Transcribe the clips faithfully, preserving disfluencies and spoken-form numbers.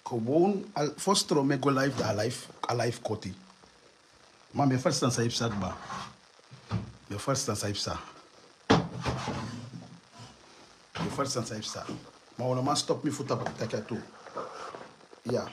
Gewoon, fosi tron mi e go live, dan a live, a live koti. Ma mi e ferstan san yu psa kba. Mi e ferstan san yu psa. Mi e ferstan san yu psa. Ma un no man stop mi fu taki a tu. Ya.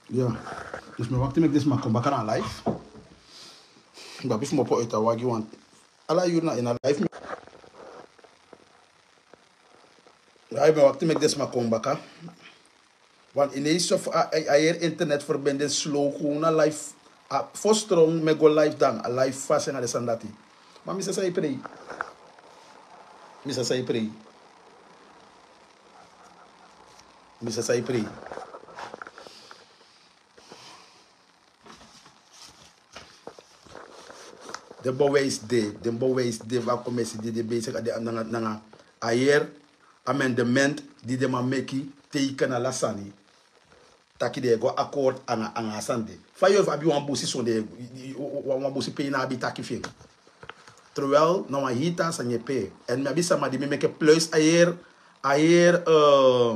Ya. Dus mi wakti meki den sma kon baka na live. Babi fu mi opo ete a wagi wan. Ala yuru na ini a live. Ai, mi wakti meki den sma kon baka. Want ineens of a, a, a heri internetverbinding slow, gewoon a live. A fosi tron mi e go live, dan a live fasi nanga den sani dati. Ma mi sa sai prei. Mi sa sai prei. Mi sa sai prei. Den bewijs de, den bewijs de fu a komesi di den bezig a den nanga, nanga a heri amendement di den man meki, teiken ala sani. Taki den e go akkoord anga, anga a sani de. Fa yu o abi wan busi sonde, wan, wan busi pe yu no abi taki fi en. Terwijl na wan heri taa sani e pee. Èn mi abi sama di mi meke plus a heri, a heri, eh,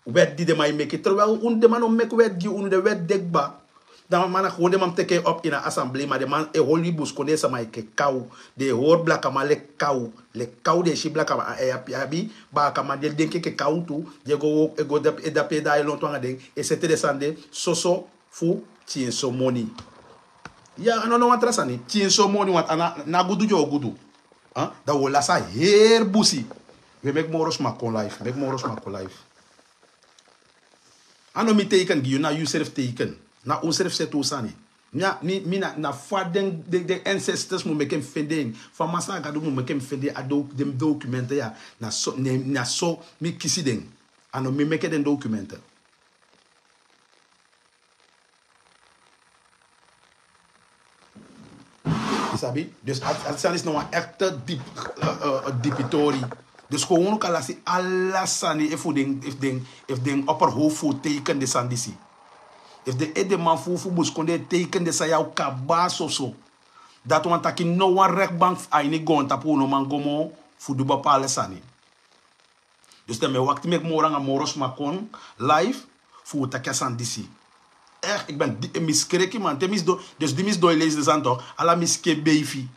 wet di den man e meke. Terwijl unu, den man no meke wet gi unu, den wet de kba. Dan man na gewoon den man teke en op ini a assemblee, ma den man e hori buskondee sama enke kaw. Den e hori blakaman leki kaw. Leki kaw den e si blakaman. A, a, a abi bakaman di e denki enke kaw tu. Di e go, e go dape, e dape, e daai lontu anga den. E sete den sani de soso fu tyinso moni. Ya, a no, no wan tra sani. Tyinso moni, want a na, na gudu di o gudu. Ah, dan wi o lasi a heri busi. We, meki moro sma kon live, meki moro sma kon live. A no mi teiken gi yu, na yu srefi teiken. Na un srefi seti un sani. Mi a, mi, mi na, na fa den, den, den ancestors mu meki mi fende en. Fa Masaa Gadu mu meki mi fende a doc-, den documenten ya. Na so, ne, na so mi kisi den. A no mi meki den documenten. Yu sabi? Dus a, a sani disi na wan echte dip-, eh, eh, dipi tori. Dus kon unu kan lasi ala sani efu den, efu den, efu den opperhoofdvoet teiken den sani disi. Efu den edeman fu, fu buskondee teiken den sani ya, un kaba soso. Dati wani taki no wan rechtbank a ini goontapu un no man go moo fu du bepaalde sani. Dus dan mi e wakti meki moro anga moro sma kon live fu un taki a sani disi. Echt, ik ben di-, mi skreki man. Te mi sidon, dus di mi sidon e leisi den sani toch, ala mi skin e beifi.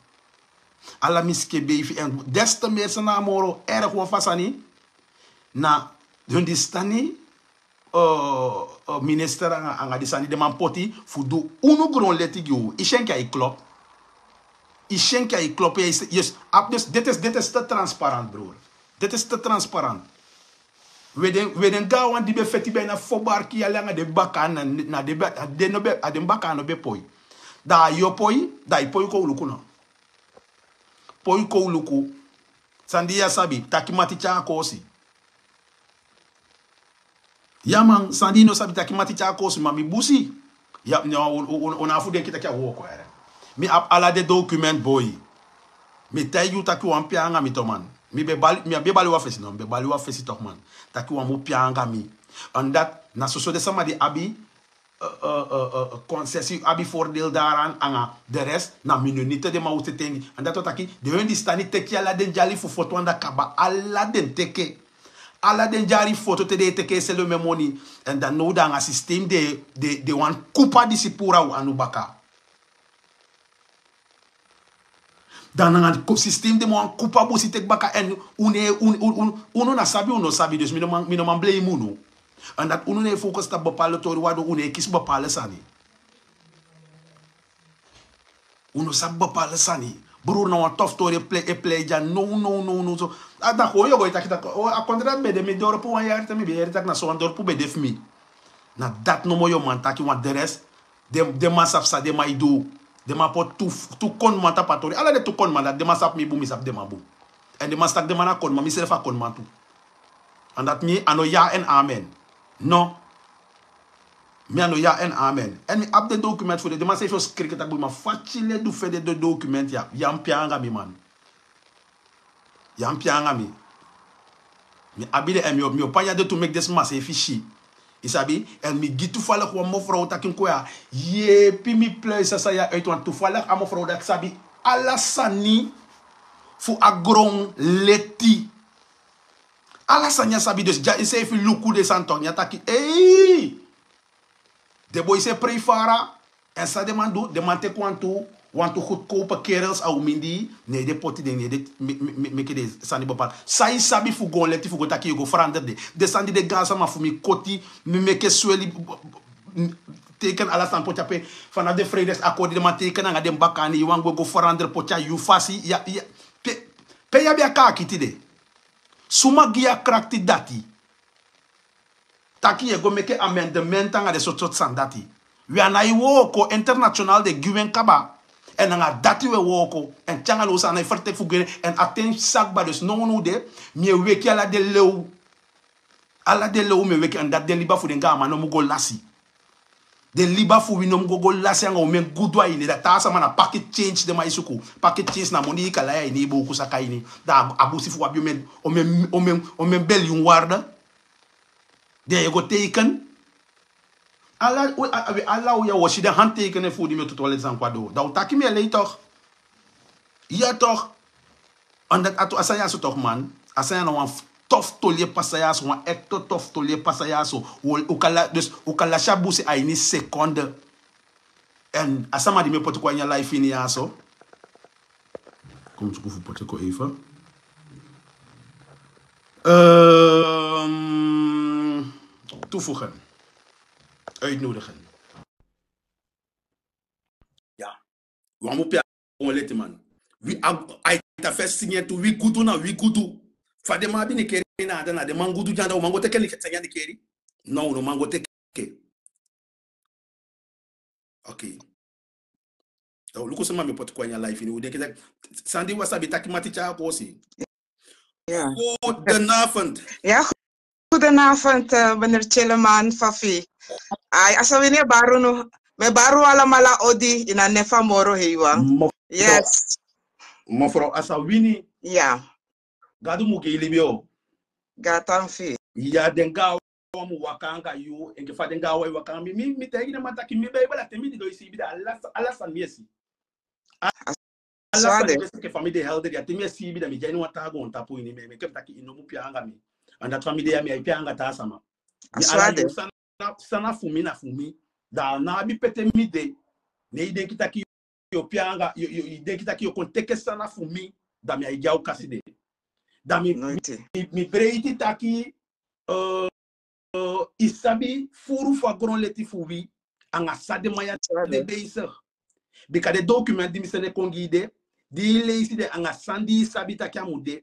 Ala mi skin e beifi. En des te meer san na moro erg wan fu a sani, na den di sani, eh, eh, minister anga, anga den sani den man poti fu du unu gronleti gi un. Yu si enke a e klop. Yu si enke a e klop, yes, yes. Ap-, dus dit is, dit is te transparant, broer. Dit is te transparant. We den, we den gaanwan di ben feti bijna fo barki yali anga den bakaa na, na den be-, a den no be, a den bakaa no be poi. Dan a yu o poi, dan yu poi kon luku no. Poi kon luku. San di yu á sabi, taki mati tyai a koosi. Ya man, san di yu no sabi, taki mati tyai a koosi, ma mi busi. Ya, no, un, un, un, un no abi fu denki taki a wooko, yere. Mi abi ala den document, boi. Mi taigi yu taki wan pia anga mi, toman. Mi be bali, mi be bali wan fesi, no, mi be bali wan fesi toch, man. Taki wan mu pia anga mi. En dat, na soso den sama di abi, eh, eh, eh, eh, concessie, abi voordeel daaraan, anga de rest, na Mennonite den man o te tengi. En dat o taki, den hun di sani teki ala den dyari fu foto anda kaba, ala den teke. Ala den dyari foto te den e teke e seli moni. En dan now dan anga systeem den, den, den wani kupa disi puru a unu baka. Dan nanga ko-, systeem den man wani kupa busi teki baka, en unu, unu, unu, unu, unu na sabi, unu no sabi, dus mi no man, mi no man blame unu. En dat unu no e focus tapu bepaalde tori, waardoor unu e kisi bepaalde sani. Unu no sabi bepaalde sani. Broer, na wan tof tori e plei, e plei dya. No, no, no, no, so. A, dan kon yu o go e taki taki, o, a kontra ben de mi dorpu wan yari te mi be yere taki na so wan dorpu ben de fu mi. Na dat nomo yu o man taki, want de rest, den, den man sabi san den man e du. Den man poti tu, tu koniman tapu a tori. Ala den tu koniman dati, den man sabi mi bun, mi sabi den man bun. En den man si taki den man na koniman, mi srefi a koniman tu. En dat mi, a no ya en amen. No. Mi a no ya en amen. En mi abi den document fu den, den man srefi o skriki taki bun, ma fa Chile du fende den document ya. Ya mu pia anga mi, man. Ya mu pia anga mi. Mi abi den, en mi o, mi o panya den tu meki den sma seefi si. Yu sabi? Èn mi gi tufalek wan mofrow taki mi kon ya yepi mi pluis a sani ya uit, want tufalek a mofrow dati sabi ala sani fu a gron leti. Ala sani a sabi, dus dya yu seefi luku den sani tok, yu a taki ei. Den boi se prei fara. Èn san den man du, den man teki wantu wantu goedkope kerels a un mindii, ne den poti den, ne den meke den sani bepal. San yu sabi fu gron leti fu go taki yu go verander den? Den sani di den gaansama fu mi koti, mi meke sweli, teken ala sani poti ape. Vanaf den vredesakkoord di den man teken nanga den bakani, yu wani go go verander poti a yu fasi. Pe yu abi a kaakiti de? Suma gi yu a krakti dati taki yu e go meke amendement nanga den sortu sortu sani dati? We a nái wooko, international den gi wi en kaba. Èn nanga dati wi e wooko. Èn te anga now san a nái ferteki fu gwe. Èn a ten sa kba, dus nownow de mi e weki ala den lew. Ala den lew mi e weki, èn dati den liba fu den gaaman no mu go lasi. Den liba fu wi no mu go go lasi anga omen gudu a ini. Da taa sama na pakiti change den man e suku. Pakiti change na moni yu kan lai a ini yu bowku saka ini. Da a busi fu wi abi omen, omen, omen, omen belyun warde. Den e go teiken. Ala wi a wi ala wi ya wi o si den handteikenen fu wi di mi o toto wan leti san kon a doo, da wi taki mi e lei tok. Ya tok. Omdat a tu a sani ya so tok man. A sani ya na wan tof toli e pasa ya so, wan ekte tof toli e pasa ya so. Wi o kan lasi a busi a ini sekonde. Èn a sama di mi e poti kon a ini a life ini ya so. Kon mi suku fu poti kon even. Toevoegen. Uitnodigen. Ya. Wan mu pe a wan leti man. Wi a ita fesi sinyen tu wi gudu na wi gudu. Fa den man abi ni keri na anda na den man gudu di anda un man go teke ni keri. No un no man go teke. Ok. Luku sama mi poti kon a ini a life ini un denki taki sani di wi a sabi taki mati tyai a kosi. Goedenavond. Ya. Goedenavond, meneer Chilleman Fafi. Ai a sawini e baru nu. Mi e baru alamala odi ini a nen fu a moro heiwan. Yes. Mofrow a sawini. Ya. Gadu mu gi yu libi o. Gatan fi. Ya den gawa mu waka anga yu enke fa den gawa e waka anga mi. Mi taigi den man taki mi ben e bala te mi di don e siibi da ala sani mi e si. Ala sani mi e si enke fa mi de helder ya te mi e siibi da mi de a ini wan taa goontapu ini mi e meke mi taki yu no mu pee anga mi. An dati fa mi de ya mi ai pee anga taa sama. Mi ala yu san na fu mi na fu mi. Da a no abi pe te mi de. Ne yu denki taki yu o pee anga yu denki taki yu o kon teke san na fu mi. Da mi ai gi a u kasi de. Da mi breiti taki yu sabi furu fu a gron leti fu wi anga san den man ya de beisig. Bika den document di mi sende kon gi yu de, di yu leisi den anga san di yu sabi taki a mu de,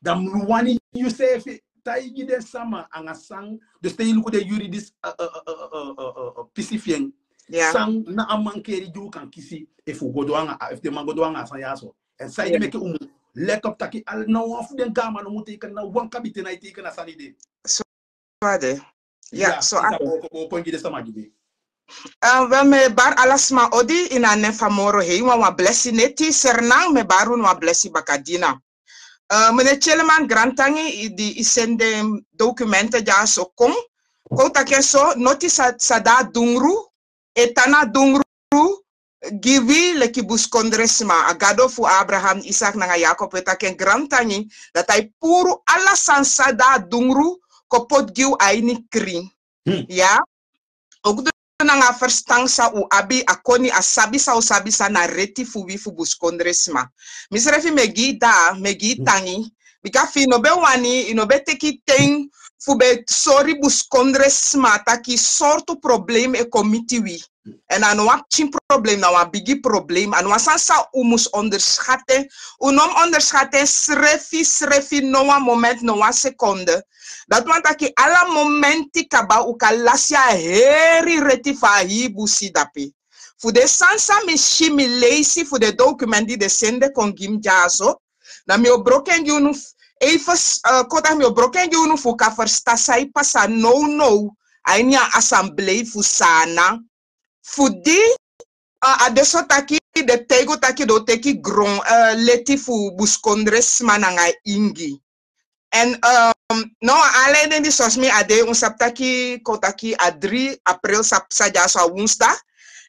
da mi wani yu seefi taigi den sama anga san. Dus te yu luku den yuridis pisi fi en, san na a mankeri di un kan kisi efu un go du anga efu den man go du anga a sani ya so? Èn san yu de meke un mu leki op taki na wan fu den gaaman no mu teiken na wan kabiten na e teiken a sani de. So a de. Ya so a de. Wel mi e bari ala sma odi ini a nen fu a moro heiwan wan blesi neti sernan mi e bari unu wan blesi bakadina. Mene tyeleman grantangi di i sende dokumente dya so kon. Kon un taki en so noti sa de a dungru e tan na dungru gi wi leki buskondresma a gado fu abraham isak nanga yakob e taki en grantangi dati a e puru ala sani sa de a dungru kon poti gi un a ini krin. Ya. Oktu nanga a ferstan san un abi a koni a sabi san un sabi san na reti fu wi fu buskondresma. Misrefi mi e gi yu daa mi e gi yu tangi. Bika fu yu no ben wani yu no ben teki ten fu ben sori buskondresma taki sortu problem e kon miti wi. Èn a no wan pikin problem na wan bigi problem a no wan sani san un mus onderskaten. Un no mus onderskaten srefi srefi no wan moment no wan sekonde. Dati wani taki ala momenti kaba un kan lasi a heri reti fu a hii busi dape. Fu den sani san mi si mi leisi fu den dokumenti di den sende kon gi mi dyaso, dan mi o broko en gi unu. Kon taki mi o broko en gi unu fu un kan ferstan san e pasa nownow a ini a asamblei fu saana. Fu di a de so taki den taigi un taki den o teki gron leti fu buskondresma nanga ingi. En um, no a aanleiding di sosi mi a dei un sabi taki kon taki a drie april sa sa dyaso a woensdag.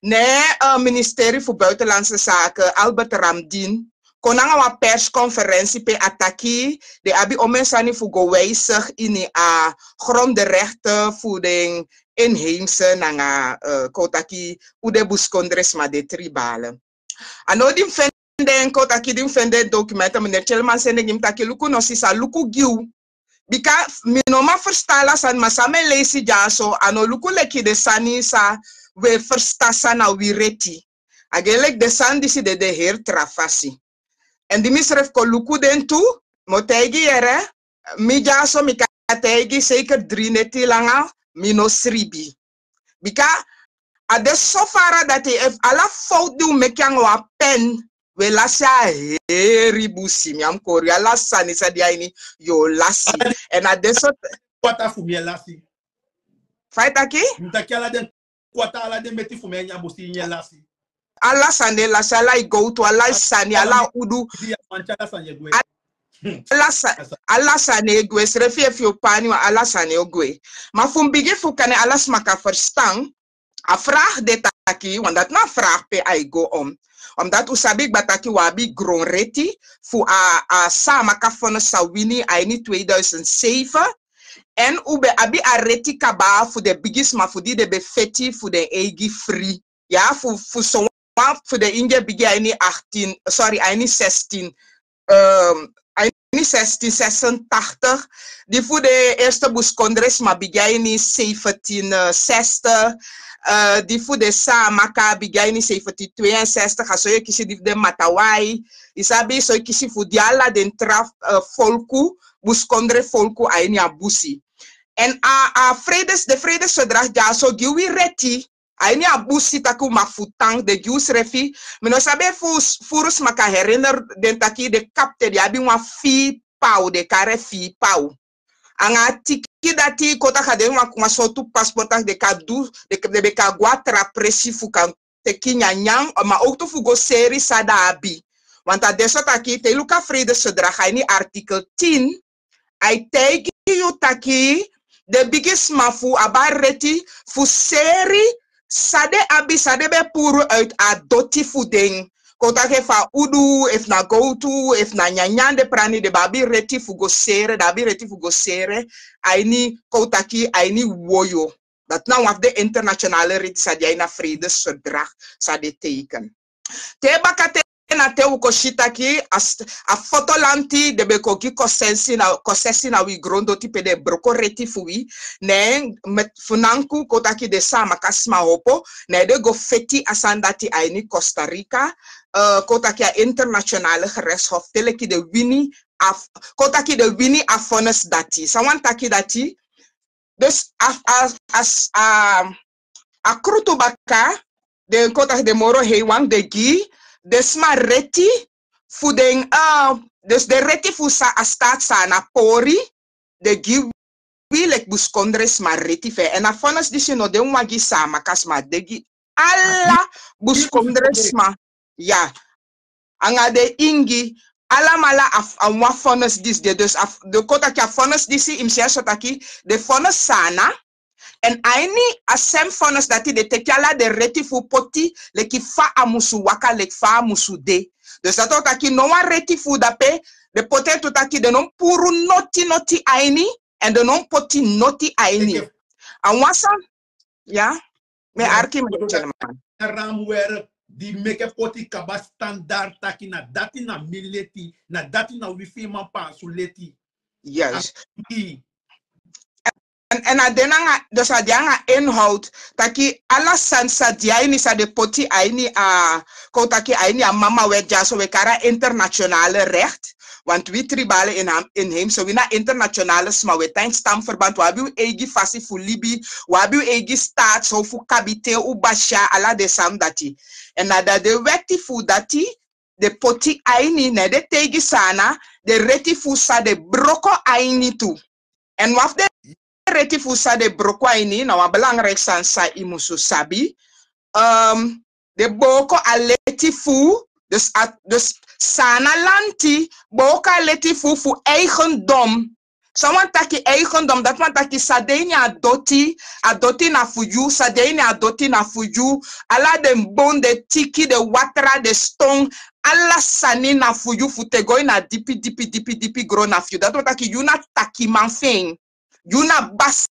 Ne uh, ministeri fu buitenlandse zaken Albert Ramdin kon nanga wan persconferentie pe a taki den abi omen sani fu go wijzig ini a grondrechten fu den inheemse nanga uh, kon taki un den buskondresma den tribale. A no di mi fende en kon taki di mi fende documenten meneer Tjelman sende gi mi taki luku no sisa luku gi unu. Bika mi no man ferstan ala sani ma san mi e leisi dyaso a no luku leki den sani san wi e ferstan san na wi reti. A gi en leki den sani disi dede heri tra fasi. Èn di mi srefi kon luku den tu mi o taigi yere mi dyaso mi kan taigi seker dri neti langa mi no sribi. Bika a de so fara dati efu ala fowtu di un meki nanga wan pen wi e lasi a heri busi mi a mus kori ala sani san de a ini yu o lasi. Èn a de so kwata fu mi e lasi. Fa yu taki? Mi taki ala den kwata ala den meti fu mi e nyan busi ini e lasi. Ala sani e lasi ala yu gowtu ala yu sani ala udu. Ala sani e gwe srefi efu yu o paniwan ala sani o gwe. Ma fu mi bigin fu kan ne ala sma kan ferstan a fragi de taki wan dati na a fragi pe a e go om. Omdati un sabi kba taki un abi gronreti fu a a samaka fono sa wini a ini tweeduisend seven. Èn un ben abi a reti kaba fu den bigisma fu di den ben feti fu den eigi fri. Ya fu fu sowan fu den ingi e bigi a ini achtin sori a ini sestin a ini sestin sesentachtig. Di fu den erste buskondresma bigi a ini sefentin sestig. Di fu den samaka bigi a ini sefentin tweensestig a so yu e kisi di fu den matawai. Yu sabi so yu kisi fu di ala den tra folku buskondre folku a ini a busi. Èn a a fredes de fredes so dragi dyaso gi wi reti a ini a busi taki un maki fu tan den gi un srefi. Mi no sabi efu furu sma kan herinner den taki den kapten den abi wan fii paw den kari en fii paw. Anga a tiki dati kon taki a de wan sortu pasport taki den kan du den ben kan go a tra presi fu kan teki nyanyan ma owtu fu go seri san den abi. Want a de so taki te yu luku a fredes so dragi a ini artikel tin a e taigi yu taki den bigisma fu abi a reti fu seri san den abi san den ben puru uiti a doti fu den. Kon taki efu a udu efu na gowtu efu na nyanyan den prani den ben abi reti fu go sere den abi reti fu go sere a ini kon taki a ini woyo. Dati na wan fu den internationale reti san de a ini a fredes so dragi san den teiken. Te baka te na te un kon si taki a foto lanti den ben kon gi konsensi na konsesi na wi grondoti pe den e broko reti fu wi. Ne fu nanku kon taki den samakasma hopo ne den go feti a sani dati a ini kostarika. Kon taki a internationale gerekshof te leki den wini a kon taki den wini a fones dati san wani taki dati. Dus a a a a a krutu baka den kon taki den moro heiwan den gi den sma reti fu den. Dus den reti fu san a staati san na pori den gi wi leki buskondre sma reti fu en èn a fones disi no de wan gi samaka sma den gi ala buskondre sma. Ya anga den ingi alamala a wan fones disi de dus den kon taki a fones disi yu mus yere so taki den fones san na. Èn a ini a sem fones dati den teki ala den reti fu poti leki fa a musu waka leki fa a musu de. Dus dati o taki no wan reti fu dape den poti en tu taki den no mus puru noti noti a ini. Èn den no mus poti noti a ini. A wan san ya mi e arki mi e tele man. Ramwerk di meke poti kaba standard taki na dati na mi leti na dati na wi fiman pansu leti. Yes. En a de nanga dus a de nanga inhoud taki ala sani san de a ini san den poti a ini a kon taki a ini a mama wet dyaso wi e kari a internationale recht. Want wi tribale inheimse wi na internationale sma wi e tan ini stamverband wi abi wi eigi fasi fu libi. Wi abi wi eigi staat so fu kabiten un basi a ala den sani dati. Èn na dati den weti fu dati den poti a ini na en den teigi san na den reti fu san den broko a ini tu. Èn wan fu den reti fu san den broko a ini na wan belangriki sani san yu musu sabi. Den booko a leti fu dus san na lanti booko a leti fu fu eigendom. San wani taki eigendom, dati wani taki san de ini a doti, a doti na fu yu, san de ini a doti na fu yu. Ala den bon, den tiki, den watra, den ston, ala sani na fu yu, fu te go ini a dipi dipi dipi dipi gron na fu yu. Dati wani taki yu na takiman fu en. Yu na basi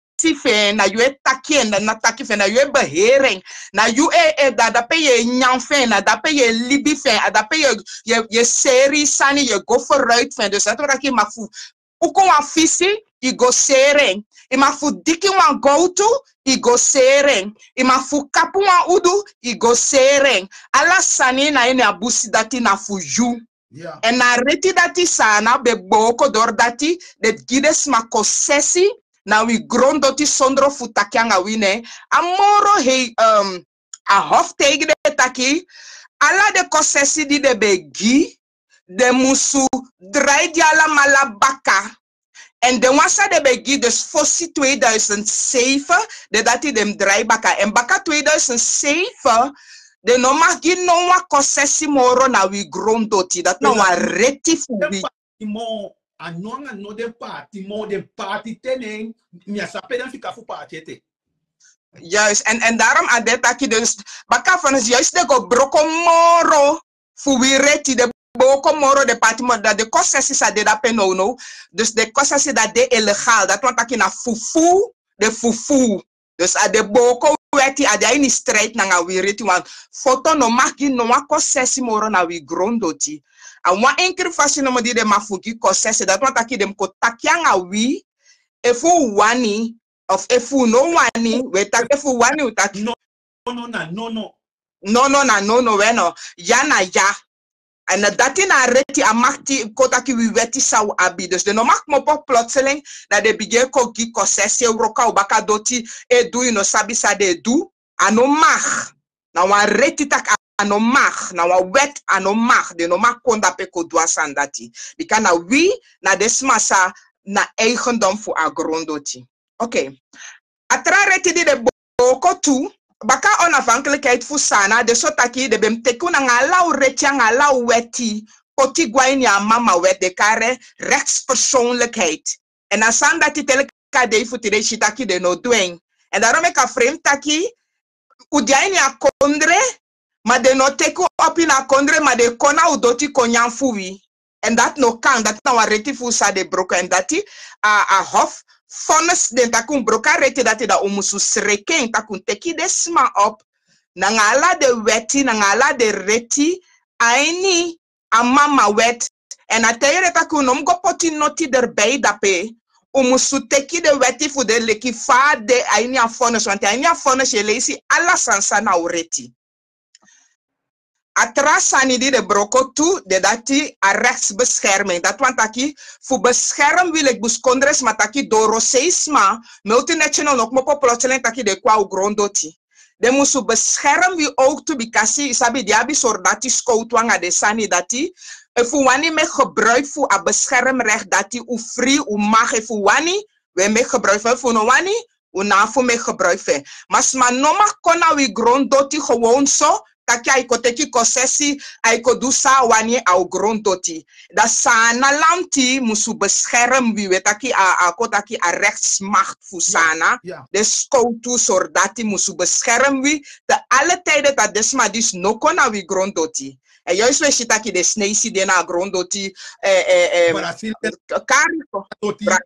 fu en, na yu e taki en, na taki fu en, na yu e beheri en. Na yu e, e, da, dape yu e nyan fu en, na dape yu e libi fu en, a dape yu e, yu e, yu e seri sani, yu e go vooruit fu en. Dus dati wani taki yu mag fu uku wan fisi, yu go seri en. Yu mag fu diki wan gowtu, yu go seri en. Yu mag fu kapu wan udu, yu go seri en. Ala sani na ini a busi dati na fu yu. Èn na a reti dati Saanan ben booko dori dati den gi den sma konsesi na wi gron doti sondro fu taki anga wi, ne. A moro hei, um, a hof taigi den taki ala den konsesi di den ben gi, den musu drai den alamala baka. Èn den wan san den ben gi, dus fosi tweeduizend zeven, den dati den mus drai baka. Èn baka tweeduizend zeven, den no mag gi no wan konsesi moro na wi gron doti. Dati na wan reti fu wi. A no anga no den paati moo, den paati te nen, mi á sabi pe den fika fu paati ete. Juist, en, en daarom a de taki dus, baka van ons juist den go broko moro fu wi reti, den booko moro, den paati moro, dan den konsesi sa de dape nownow. Dus den konsesi dati de illegaal, dati wani taki na fufuu, den fufuu. Dus a de booko weti, a de a ini strijd nanga wi reti, want foto no mag gi no wan konsesi moro na wi gron doti. A wan enkri fasi nomo di den mag fu gi konsesi, dati wani taki den mus kon taki anga wi, efu un wani, of efu un no wani, wi e taki efu un wani un taki. No, no, na no, no. No, no, na no, no, we no. Ya na ya. Èn dati na a reti, a makti, kon taki wi weti san un abi. Dus den no mag kmopo plotseling, dan den bigin e kon gi konsesi, e wroko a un baka doti, e du, yu no sabi san den e du. A no mag. Na wan reti taki a no mag. Na wan wet, a no mag. Den no mag kon dape kon du a sani dati. Bika na wi, na den sma san na eigendom fu a gron doti. Oké. A tra reti di den booko tu, baka onafhankelijkheid fu Saanan, den so taki den ben mus teki un nanga ala un reti, nanga ala un weti, poti go a ini a mama wet, den kari en rechtspersoonlijkheid. Èn a sani dati te leki a dei fu tide, yu si taki den no du en. Èn daarom meki a frem taki un de a ini a kondre, ma den no teki un opo ini a kondre, ma den kon na un doti kon nyan fu wi. Èn dati no kan, dati na wan reti fu un san den broko. Èn dati a, a hof vonnis den taki un broko a reti dati, dan un musu sreki en, taki un teki den sma op nanga ala den weti, nanga ala den reti, a ini a mama wet. Èn a taigi den taki un no mus go poti noti derbi dape. Un musu teki den weti fu den leki fa a de a ini a vonnis, want a ini a vonnis yu e leisi ala sani san na un reti. A tra sani di den broko tu, den dati a rechtsbescherming. Dati wani taki fu beskerm wi leki buskondresma taki dorosei sma, multinational no kmopo plotseling taki den kon a un gron doti. Den musu beskerm wi ook tu, bikasi yu sabi den abi sordati, skowtu anga den sani dati. Efu un wani meki gebruik fu a beschermrecht dati, un fri, un mag, efu un wani, wi e meki gebruik fu en, efu un no wani, un no abi fu meki gebruik fu en. Ma sma no mag kon na wi gron doti gewoon so, taki a e kon teki konsesi, a e kon du san a wani a un gron doti. Dan Saanan lanti musu beskerm wi, wi e taki a, a kon taki a rechtsmacht fu Saanan. Den skowtu, sordati musu beskerm wi te alle tijden, taki den sma disi no kon na wi gron doti. Èn juist wi e si taki den Sneisi de na a gron doti, eh, eh, eh, Brazil, Carico, doti. Bra-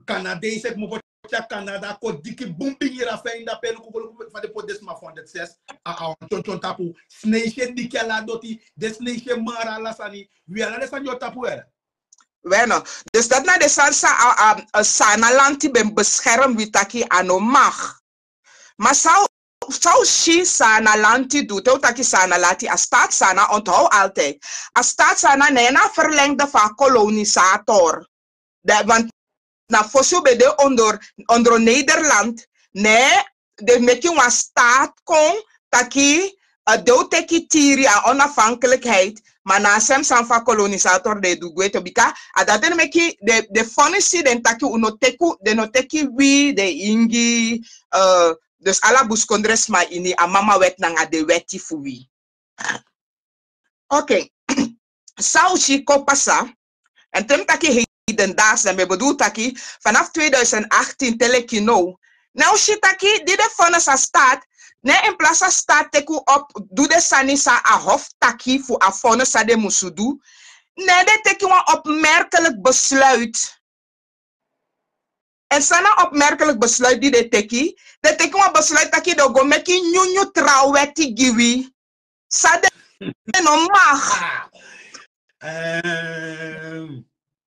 Canada, yu seki mu poti a Canada, kon diki bun bingira fu en dape, luku, luku fa den poti den sma fu honderd zes a, a wan tyontyontapu. Sneisi e diki ala doti, den Sneisi e mara ala sani. Wi ala den sani di o tapu weri. Weno, dus dati na den sani san a, a, a Saanan lanti ben beskerm wi taki a no mag. Ma san un, san un si Saanan lanti du, te un taki Saanan lanti, a staat Saanan, onthoud altijd. A staat Saanan na en na a verlengde fu a kolonisator. Da, want na fosi un ben de onder, onder Nederland, ne, den meki wan staat kon taki, eh, den o teki tiri a onafhankelijkheid, ma na a sem sani fu a kolonisator den e du gwe tu, bika a dati meki den, den vonnis den taki un no teki, den no teki wi, den ingi, eh, dus ala buskondresma ini a mama wet nanga den weti fu wi. Oké. San un si kon pasa, èn te mi taki hei den dasi dan mi e bedoel taki, vanaf tweeduizend achttien te leki now, ne un si taki di den vonnis a staat, ne in plaats a staat teki un op, du den sani san a hof taki fu a vonnis san den musu du, ne den teki wan opmerkelijk besluit. En san na opmerkelijk besluit di den teki, den teki wan besluit taki den o go meki nyunyu tra weti gi wi. San den no mag.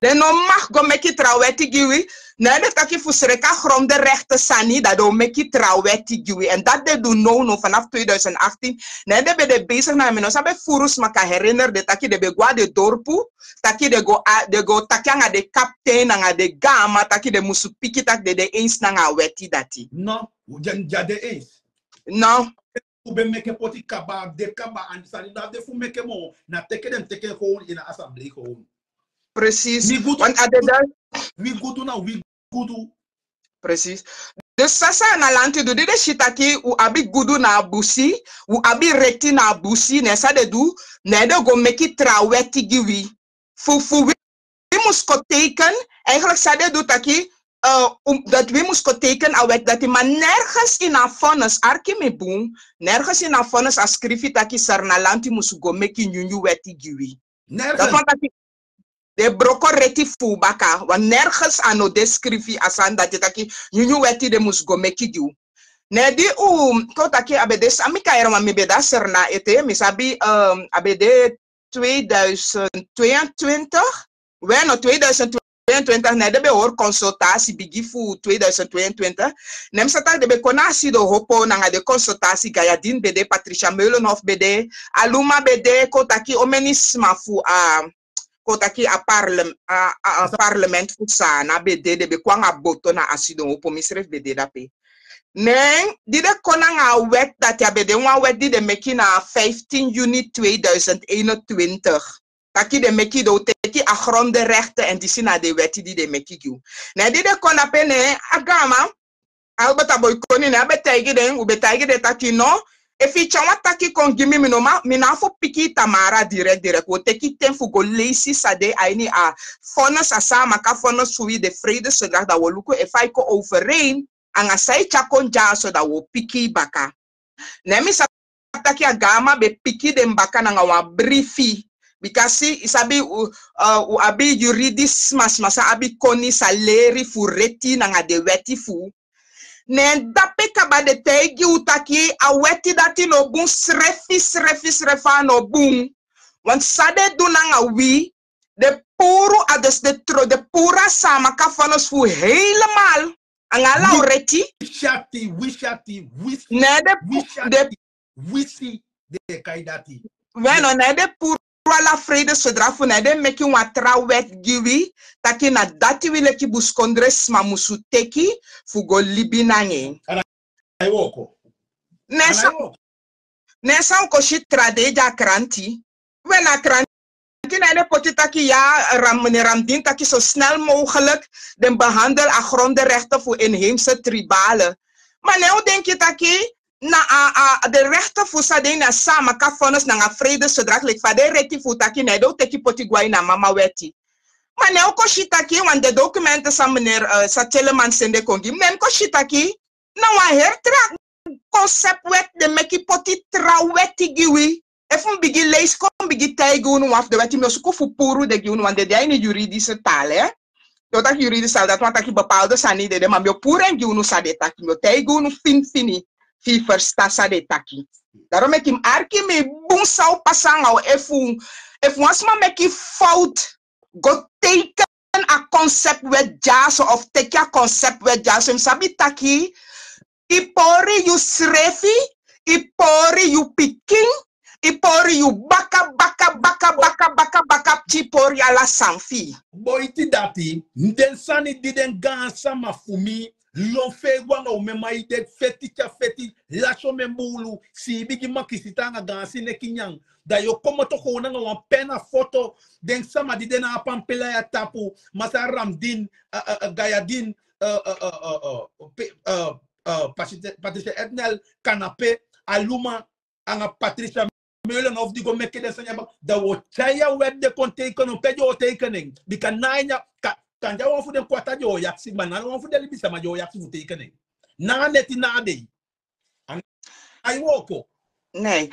Den no mag go meki tra weti gi wi. Ne den taki fu sreka grondenrechten sani dan den o meki tra weti gi wi. En dati den du now no vanaf tweeduizend achttien. Ne den ben de bezig na mi no sabi furu sma kan herinner den taki den ben go na den dorpu, taki den go a- den go taki nanga den kaptein nanga den gama taki den musu piki taki den de eens nanga a weti dati. No, den ya de eens. No. Un ben meke poti kaba de kaba and sani na de fu meke mo na teke den teke gewoon in a assemblee gewoon. Precies. Mi gudu want a de dan wi gudu na wi gudu. Precies. Dus sasa na lanti du di den si taki un abi gudu na a busi, un abi reti na a busi ne san den du, ne den go meki tra weti gi wi. Fu fu wi mus kon teken, eigenlijk san den du taki, dat wi mus kon teken a wet dati ma nergens in a vonnis arki mi bun. Nergens in a vonnis a skrifi taki sernalanti mus go meki nyunyu weti gi wi. Dati wan taki den broko reti fu baka wan nergens a no de skrifi a sani dati taki nyunyu weti den mus go meki gi wi. Ne di un kon taki a ben de san mi kairi ma mi ben de a serna ete mi sabi, a ben de tweeduizend tweeëntwintig. We no tweeduizend tweeëntwintig ne den ben hori consultatie bigin fu tweeduizend tweeëntwintig. Ne mi sa taki den ben kon na a sidon hopo nanga den consultatie gayadin ben de patricia meulenhof ben de, aluma ben de kon taki omeni sma fu a kon taki a parlem- a- a- a parlement fu saanan ben de den ben kon nanga boto na a sidon hopo misrefi ben de dape. Nen di den kon nanga a wet dati a ben de wan wet di den meki na fiftin yuni tweeduizend eenentwintig. Taki den meki den o teki a grondenrechten èn disi na den weti di den meki gi unu. Ne di den kon dape ne a gama albert a boikoni ne a ben taigi den un ben taigi den taki no, efu yu tyari wan taki kon gi mi mi no man mi no abi fu piki yu tamara direkt direkt un o teki ten fu go leisi san de a ini a vonnis a san a maka vonnis fu wi den fredes verdrag dan un o luku efu a e kon overein nanga san yu tyari kon dyaso dan un o piki yu baka. Ne mi sabi taki a gama ben piki den baka nanga wan brifi. Bikasi yu sabi un abi yuridisi sma sma san abi koni san leri fu reti nanga den weti fu unu. Ne dape kaba den taigi un taki a weti dati no bun srefi srefi srefi a no bun. Want san den du nanga wi den puru a dus den tro den puru a san a maka vonnis fu unu helemal nanga ala un reti. Wi si ati wi si ati wi si ne den wi si ati wi si den e kai dati. We no ne den puru ala fredes verdrag fu ne den meki wan tra wet gi wi taki na dati wi leki buskondre sma musu teki fu go libi nanga en. Ne san un kon si tra dei di a kranti. We na a kranti na en den poti taki ya ram mene ramdin taki so snel mogelik den behandel a grondenrechten fu inheemse tribale. Ma ne un denki taki na a a den rechten fu san den ini a san a maka vonnis nanga fredes verdrag leki fa den reti fu un taki na en den un teki poti go na ini a mama weti. Ma ne un kon si taki wan den dokumenten san mene san teleman sende kon gi mi ne mi kon si taki na wan heri tra konsep weti den meki poti tra weti gi wi. Efu mi bigin leisi kon mi bigin taigi unu wan fu den weti mi o suku fu puru den gi unu wan den de a ini yuridise taal e. Den o taki yuridise taal dati wan taki bepaalde sani den de ma mi o puru en gi unu san den taki mi o taigi unu fini fini fi yu ferstan san den taki. Daro meki mi arki mi bun san o pasa nanga unu efu efu wan sma meki fout go teiken a konsep wet dyaso of teki a konsep wet dyaso yu mus sabi taki yu pori yu srefi, yu pori yu pikin, yu pori yu baka baka baka baka baka baka pikin yu pori ala sani fi yu. Boiti dati den sani di den gaansama fu mi lon fei go anga un men man yu de feti tyari feti lasi omen buulu si yu bigi makisita anga gaansi neki nyan. Da yu o komoto kownu anga wan pen na foto den sama di de na a pampila ya tapu masra ramdin gayadin patricia etnel kanape aluma anga patricia meulen of di go meke den sani ya baka da wi o tyai a wet de kon teiken en pe di o teiken en bika na ini a Kande a wan fu den kwata di o yaksi, ma na wan fu den libisama di o yaksi fu teken en. Na a neti na a dei. An-, ai woko. Nee.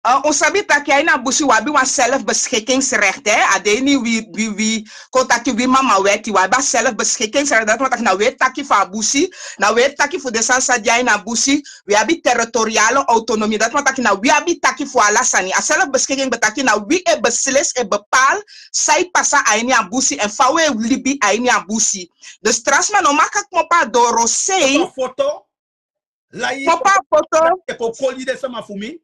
Uh, un sabi taki a ini a busi wi abi wan selfbeschikkingsrecht, hè? A de ini wi, wi, wi, kon taki wi mama weti, wi abi a selfbeschikkingsrecht. Dati wani taki na wi e taki fu a busi, na wi e taki fu den sani san de a ini a busi, wi abi territoriale autonomie. Dati wani taki na wi abi taki fu ala sani. A selfbeschikking ben taki na wi e beslis, e bepaal san e pasa a ini a busi, èn fa wi e libi a ini a busi. Dus tra sma no mag kmopo a dorosei. Foto, foto. Lai, papa foto. Eko koli den sama fu mi.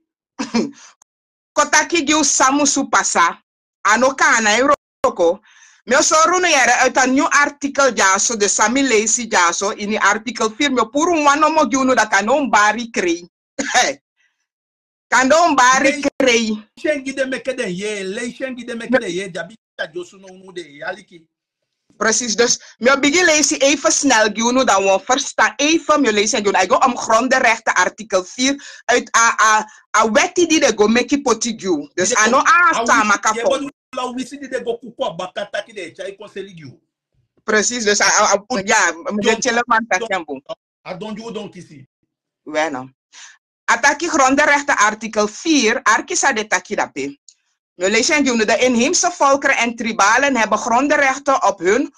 Kon taki gi un san musu pasa. A no kan, a no e wroko. Mi o sori unu yere uit a nyun artikel dyaso, dus san mi leisi dyaso, ini artikel vier, mi o puru wan nomo gi unu, dati a no un bari krei. Kande un bari krei. Leisi en gi den meke den yee, leisi en gi den meke den yee, dyabi a dyosu no unu de, aliki. Precies, dus mi o bigin leisi even snel gi unu, dan wi o verstan. Even mi o leisi en gi unu. A e go om grondenrechten artikel vier uit a, a, a weti di den go meki poti gi unu. Dus a no a Saamaka fon. Wisi di den go kuku a baka taki den e tyai kon seli gi unu. Precies, dus a, a, a, ya, mi de tyele man taki en bun. A don gi unu don kisi. Weno. A taki grondenrechten artikel vier, arki san den e taki drape. Mi o leisi en gi unu. De inheemse volkeren en tribalen hebben grondenrechten op hun,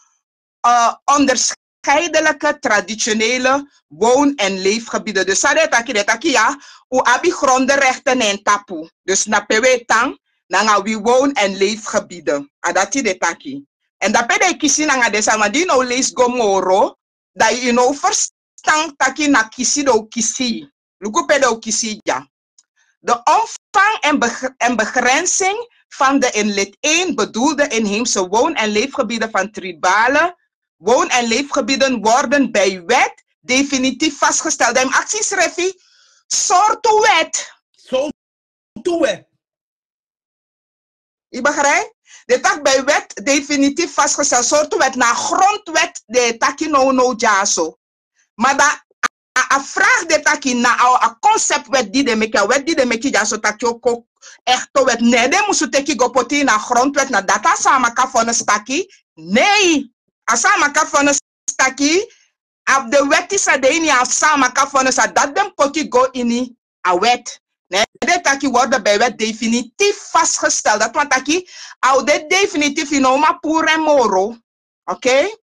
eh, onderscheidelijke traditionele woon- en leefgebieden. Dus san den e taki, den e taki ya, un abi grondenrechten na en tapu. Dus na pe wi e tan, nanga wi woon- en leefgebieden. A dati den e taki. Èn drape den e kisi nanga den sani, ma di yu no leisi go moro, dan yu no o verstan taki na kisi den o kisi yu. Luku pe den o kisi yu dya. De omvang en beg-, en begrenzing van de in lid één bedoelde inheemse woon- en leefgebieden van tribale woon- en leefgebieden worden bij wet definitief vastgesteld. Dan yu mus aksi yusrefi, sortu wet. Sortu wet. Yu begrijp? Den taki bij wet definitief vastgesteld. Sortu wet? Na a grondwet den e taki nownow dyaso. Ma dan a, a, a vraag den e taki na a, a conceptwet di den meki, a wet di den meki dyaso taki o kon echte wet. Nee, den musu teki go poti na a grondwet, na dati a Saamaka vonnis taki. Nee, a Saamaka vonnis taki, a de weti san de ini a Saamaka vonnis, a dati den poti go ini a wet. Nee, den taki worden bij wet definitief vastgesteld. Dati wani taki, a o de definitief, yu no man puru en moro. Oké?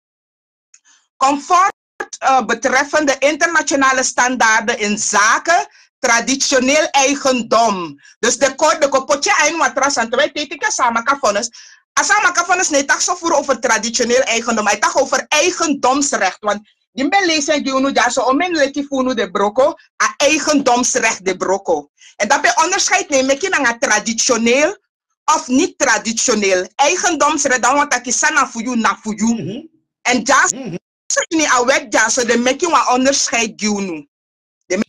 Conform, eh, betreffende internationale standaarden in zaken traditioneel eigendom. Dus den kon, den kon poti a ini wan tra sani, te wi e teki a Saamaka vonnis. A Saamaka vonnis no e taki so furu over traditioneel eigendom, a e taki over eigendomsrecht. Want di mi ben leisi en gi unu dyaso, omeni leti fu unu den broko, a eigendomsrecht den broko. Èn drape onderscheid no e meki nanga traditioneel of niet traditioneel. Eigendomsrecht, dati wani taki san na fu yu, na fu yu. Mhm. Èn dyaso, mhm, ini a wet dyaso den meki wan onderscheid gi unu. Den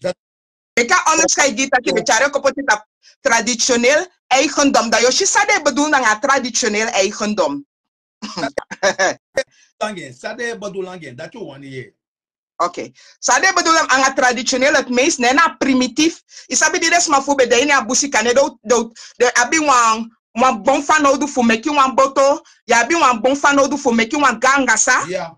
meki a onderscheid gi yu taki den tyari en kon poti tapu traditioneel eigendom. Dan yu o si san den e bedoel nanga traditioneel eigendom. San den e bedoel nanga en, dati yu wani yee. Oké. San den e bedoel nanga traditioneel, het meest, ne, na primitief. Yu sabi di den sma fu un ben de ini a busi, kande den, den, den abi wan, wan bon fanowdu fu meki wan boto, yu abi wan bon fanowdu fu meki wan gangasa. Ya.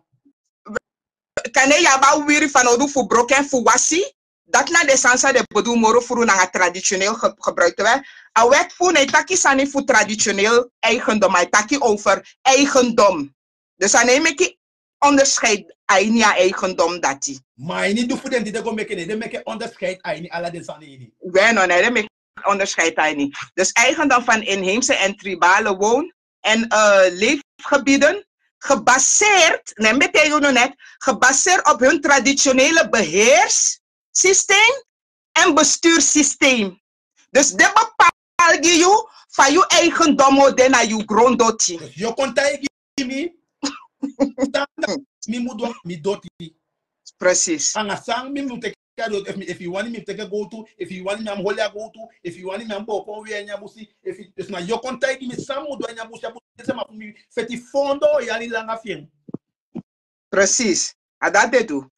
Kande yu abi a wiri fanowdu fu broko en fu wasi. Dati na den sani san den bedoel moro furu nanga traditioneel ge-, gebruik. Terwijl a wet fu unu no e taki sani fu traditioneel eigendom, a e taki over eigendom. Dus a no e meki onderscheid a ini a eigendom dati. Ma a ini di fu den di den go meki, ne den meki onderscheid a ini ala den sani ini. We no, ne den meki onderscheid a ini. Dus eigendom van inheemse en tribale woon- en, eh, leefgebieden, gebaseerd, ne, mi ben taigi unu net, gebaseerd op hun traditionele beheerssysteem en bestuurssysteem. Dus den bepaal gi yu fa yu eigendom o de na yu gron doti. Dus yu kon taigi mi, san mi mu du nanga mi doti. Precies. Nanga san mi mu teki a doti, efu mi, efu yu wani mi teki gowtu, efu yu wani mi mu holi a gowtu, efu yu wani mi mu booko wan wei a ini a busi, efu, dus na yu kon taigi mi san mi mu du a ini a busi, a busi, den sma fu mi feti foondoo yali langa fi en. Precies. A dati den du.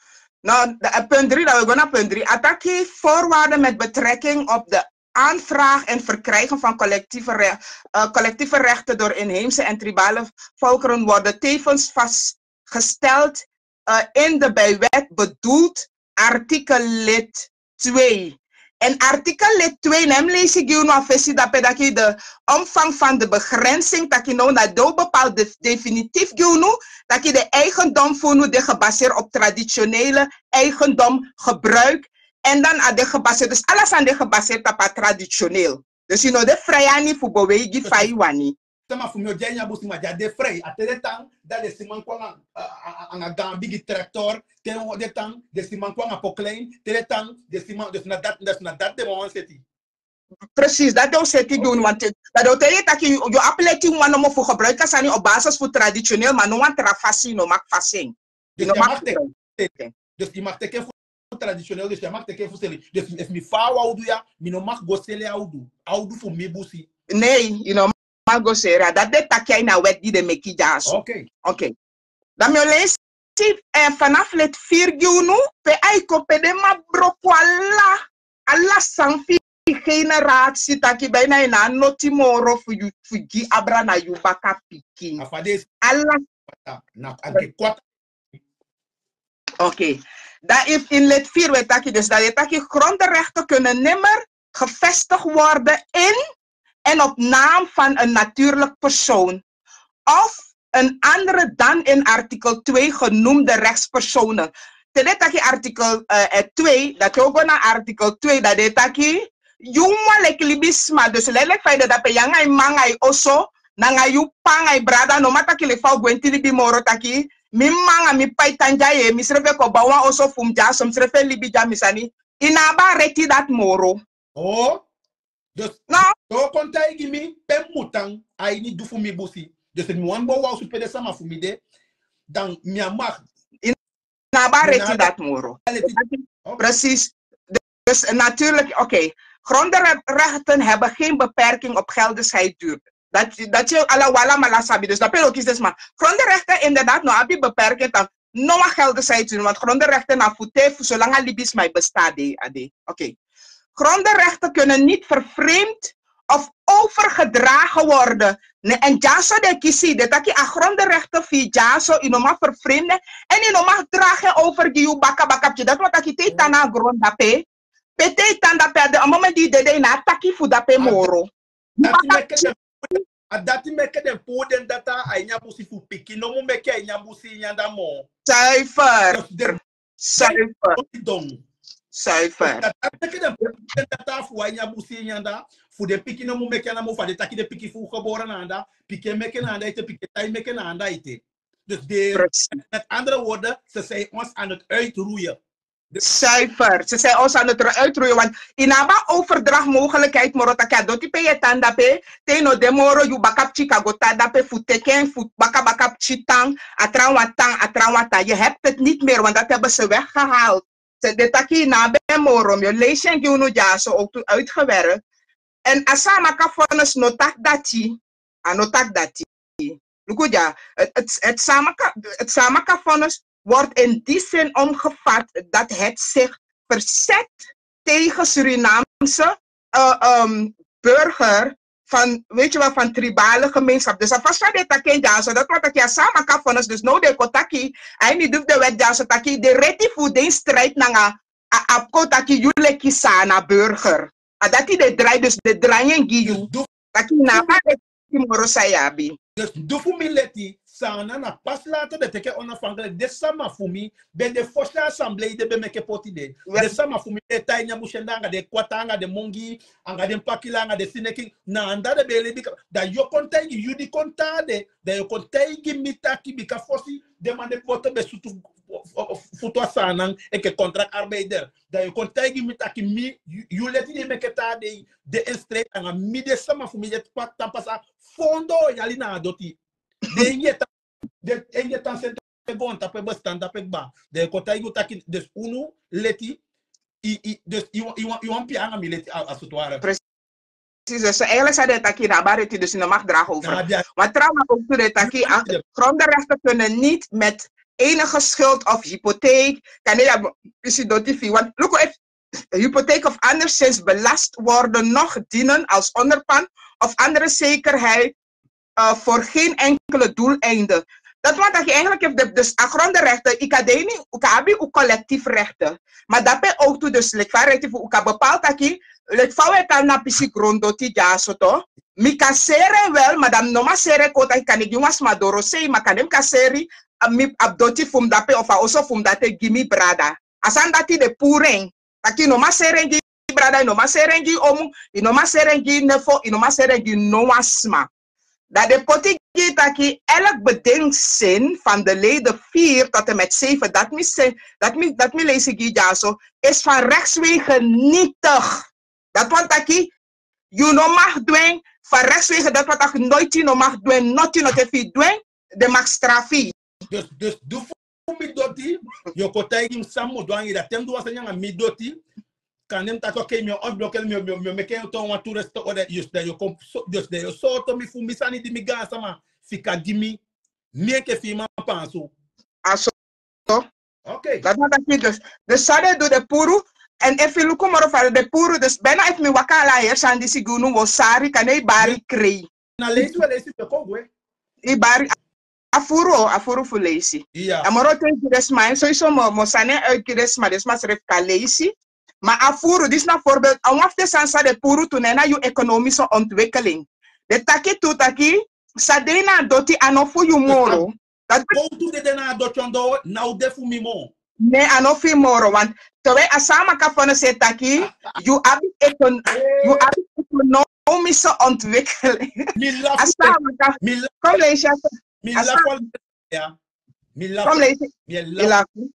No, da, eh, punt drie, dan we go na punt drie. A taki voorwaarden met betrekking op de aanvraag en verkrijgen van collectieve, re- eh, collectieve rechten door inheemse en tribale volkeren worden tevens vastgesteld eh, in de bij wet bedoeld artikel lid twee. En artikel lid twee, na hem leisi gi unu a fesi dape taki de omvang van de begrenzing taki no na do bepaald de, definitief gi unu taki de eigendom fu unu de gebaseerd op traditionele eigendom, gebruik en dan a de gebaseerd dus alles aan de gebaseerd op a traditioneel. Dus you know de vrij ani fu bewegi fa yu wani. Sama fu mi o de a ini a busi ma di a de frei a te de tan, dan de siman kon anga gaan bigi traktor, te de tan de siman kon anga poklein, te de tan de siman dus na dati den man wan seti. Presis dati den o seti gi unu wanten. Dan den o tei yu taki yu abi leti wan nomo fu gebruiki a sani op basis fu traditioneel ma no wan tra fasi yu no maki fasi en. Dus yu no maki teki en fu traditioneel dus yu no maki teki en fu seli dus efu mi faawan o du ya mi no maki go seli a o du a o du fu mi busi. Nei yu no maki go seli a dati den taki a ini a wet di den meki dyaso. Okei. Dan mi o leisi en fanafu leti firi gi unu pe a e kon pe den man broko ala ala san fu yu generatie taki ben na ini a noti moro fu yu fu gi abra na yu baka pikin. Ala. Okei. Dan efu ini leti firi wi e taki dus dan den e taki grondenrechten kunnen nimmer gevestigd worden in en op naam van een natuurlijke persoon of een andere dan in artikel twee genoemde rechtspersonen. Te den e taki artikel twee dati o go na artikel twee dati den e taki yu wan leki libisma dus leki fa yu de dape yu anga yu mma anga yu oso nanga yu p'pa anga yu brada no man taki leki fa un gwenti libi moro taki mi mma anga mi p'pa e tan dya ye misrefi e kon ban wan oso fu mi dyaso misrefi e libi dya mi sani. Yu no abi a reti dati moro. Dus no. Te o kon taigi mi pe mi mu tan a ini du fu mi busi. Dus efu mi wani bo wan osu pe den sama fu mi de dan mi a maki. Yu no abi a reti dati moro. Presis. Dus natuurlik okei. Grondenrechten hebben geen beperking op geldigheidsduur. Dati yu ala wi alamala sabi dus dape lokisi den sma. Grondenrechten inderdaad no abi beperking dan no wan geldigheidsduur want grondenrechten na fu te fu solanga libisma e bestan a de a de. Okei. Grondenrechten kunnen niet vervreemd of overgedragen worden. Ne en dyaso den e kisi den taki a grondenrechten fu yu dyaso yu no man vervreemden en yu no man dragi en over gi yu baka baka pikin dati wan taki te yu tan na a gron dape pe te yu tan dape a de a moment di yu dede yu no abi taki fu dape moro. A dati meke den puru den data a ini a busi fu pikin no mu meke a ini a busi ini anda moo. Suifer. Suifer. Suifer. Dati meke den puru den data fu a ini a busi ini anda fu den pikin no mu meke anda moo fu a den taki den pikin fu gebore na anda pikin e meke na anda ete pikin e tai meke na anda ete. Dus de met andere woorden ze zijn ons aan het uitroeien. Suifer se sei osa no tron uitroeyo want yu no abi a overdrag mogelikheid moro taki a doti pe yu e tan dape te yu no de moro yu baka pikin kan go tan dape fu teki en fu baka baka pikin tan. A trawan tan a trawan tan yu hebi teti niti meri want dati hebi se weggehaald. Se de taki yu no abi en moro mi o leisi en gi unu dyaso owtu uitgewerk. Èn a san a maka fonis no taki dati. A no taki dati. Luku dya. Eti san a maka fonis word in di sin omgevat dati heti sik verset tegen surinamse burger fan weti yu wel fan tribale gemeenskap dus a fasi fa den e taki en dyaso dati wan taki a san a maka fonis dus now den e kon taki a ini di fu den weti dyaso taki den reti fu den strijd nanga a abi kon taki yu leki san na burger. A dati den drai dus den drai en gi yu. Taki na a bari eki moro san yu abi. Dus du fu mi leti san na na pasi later den teki en onafhankelijk den sama fu mi ben de fosi assemblee den ben meke poti den. Den sama fu mi den e tan ini a busi en dan anga den kwata anga den mongi anga den pakila anga den sineki na anda den ben e lebi kaba dan yu o kon taigi yu di kon tan de dan yu o kon taigi mi taki bika fosi den man den boto ben sutu futu a sanan enke kontrak arbeider. Dan yu kon taigi mi taki mi yu leti di e meke tan a dei de en streit nanga mi de sama fu mi de tan pasa fondo yali na a doti. Den e tan sente goontapu e bestan tapu e kba. Dan yu kon taigi yu taki dus unu leti yu wan pia nanga mi leti a sutuare. Presis so eigenlik san den e taki yu no abi a reti dus yu no maki dragi over. Wan trawan owtu den e taki a grondenrechten kunnen niti met enige schuld of hypotheek kan ne yu abi pisi doti fu yu want luku efu hypotheek of anderszins belast worden, noch dienen als onderpand of andere zekerheid uh, voor geen enkele doeleinde. Dat want dat je eigenlijk heeft de, dus a grondenrechten, ik kan deni, u kan abi u collectief rechten. Maar daarbij ook toe dus, like, van rechten voor u kan bepaald taki, like, van we kan na pisi grondoti dyaso to. Mi kan sere wel, maar dan no ma sere kota, ik kan niet jongens maar dorosei, maar kan hem kan seri, a mi abdoti fum dape of a oso fum date gimi brada. Asan dati de puring. Taki no ma sere gi brada, no ma sere gi omu, i no ma sere gi nefo, i no ma sere gi no wan sma. Dan den poti gi taki elk bedenkzin van de leden vier tot en met zeven, dat mi se, dat mi, dat mi leisi gi dyaso, is van rechtswege nietig. Dat want taki, you no mag dwing, van rechtswege dat want taki nooit you no mag dwing, noti no te fi dwing, de mag strafi. Dus, dus du fu mi doti, yo kon taigi mi san mi dwing, dat tem du wan sani nanga mi doti, kan nem taki oké, mi o ontblokel, mi o, mi o, mi o meke en toon wan toeriste orde, dus dan yo kon, so, dus dan yo sortu mi fu mi sani di mi gaan sama fika gi mi, mi enke fi man pansu. Aso. Oké. Dat want taki dus. Dus san den du de puru, en efi luku moro fa den puru, dus bijna efi mi waka ala heri sani disi gi unu, wo sari, kan e bari krei. Na leisi we leisi we kon gwe. I bari, a furu, a furu fu leisi. Iya. A moro te gi den sma, en sowieso mo, mo sani en uit gi den sma, den sma srefi kan leisi. Ma a furu, disi na voorbeeld, a wan fu den sani san den puru tu, na en na yu economische ontwikkeling. Den taki tu taki, san de na a doti a no fu yu moro. Dat Kowtu de de na a doti ondoo, now de fu mi moro. Ne, a no fu yu moro, want te we a sama kan fana se taki, yu abi ekon-, yu abi economische ontwikkeling. Mi lafu. A sama kan, mi lafu. Kom leisi, a sa-, mi a lafu sa-, al-, ya. Mi lafu. Kom leisi. Mi lafu. Mi lafu.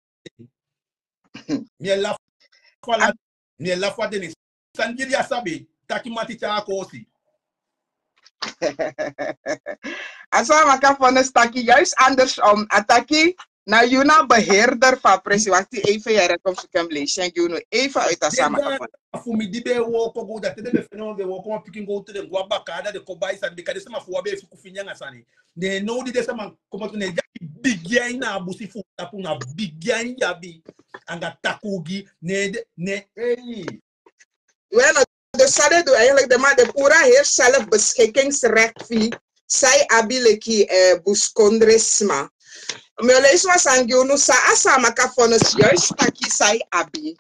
Mi lafu. Ala, mi lafu a deni. San gi di a sabi, taki mati tyari a kosi. A sama kan fana se taki, juist andersom. A taki, na yu na beheerder fu a presi. Wakti even, yere, kon fu kem leisi en gi unu even uit a sama kan fana. Fu mi di ben e woko go, dati den ben fende wan ben woko wan pikin go te den go a baka, da den kon bai sani, bika den sama fu wan ben e fuku fini anga sani. Ne now di den sama komoto, ne yu abi bigi ain na a busi fu tapu, na bigi ain yu abi anga takugi, ne de, ne, ei. We no, dus san den du eigenlijk, den man, den puru a heri zelfbeschikkingsrecht fu san yu abi leki, eh, buskondresma. Mi o leisi wan sani gi unu san a sama kan fana se juist taki san yu abi.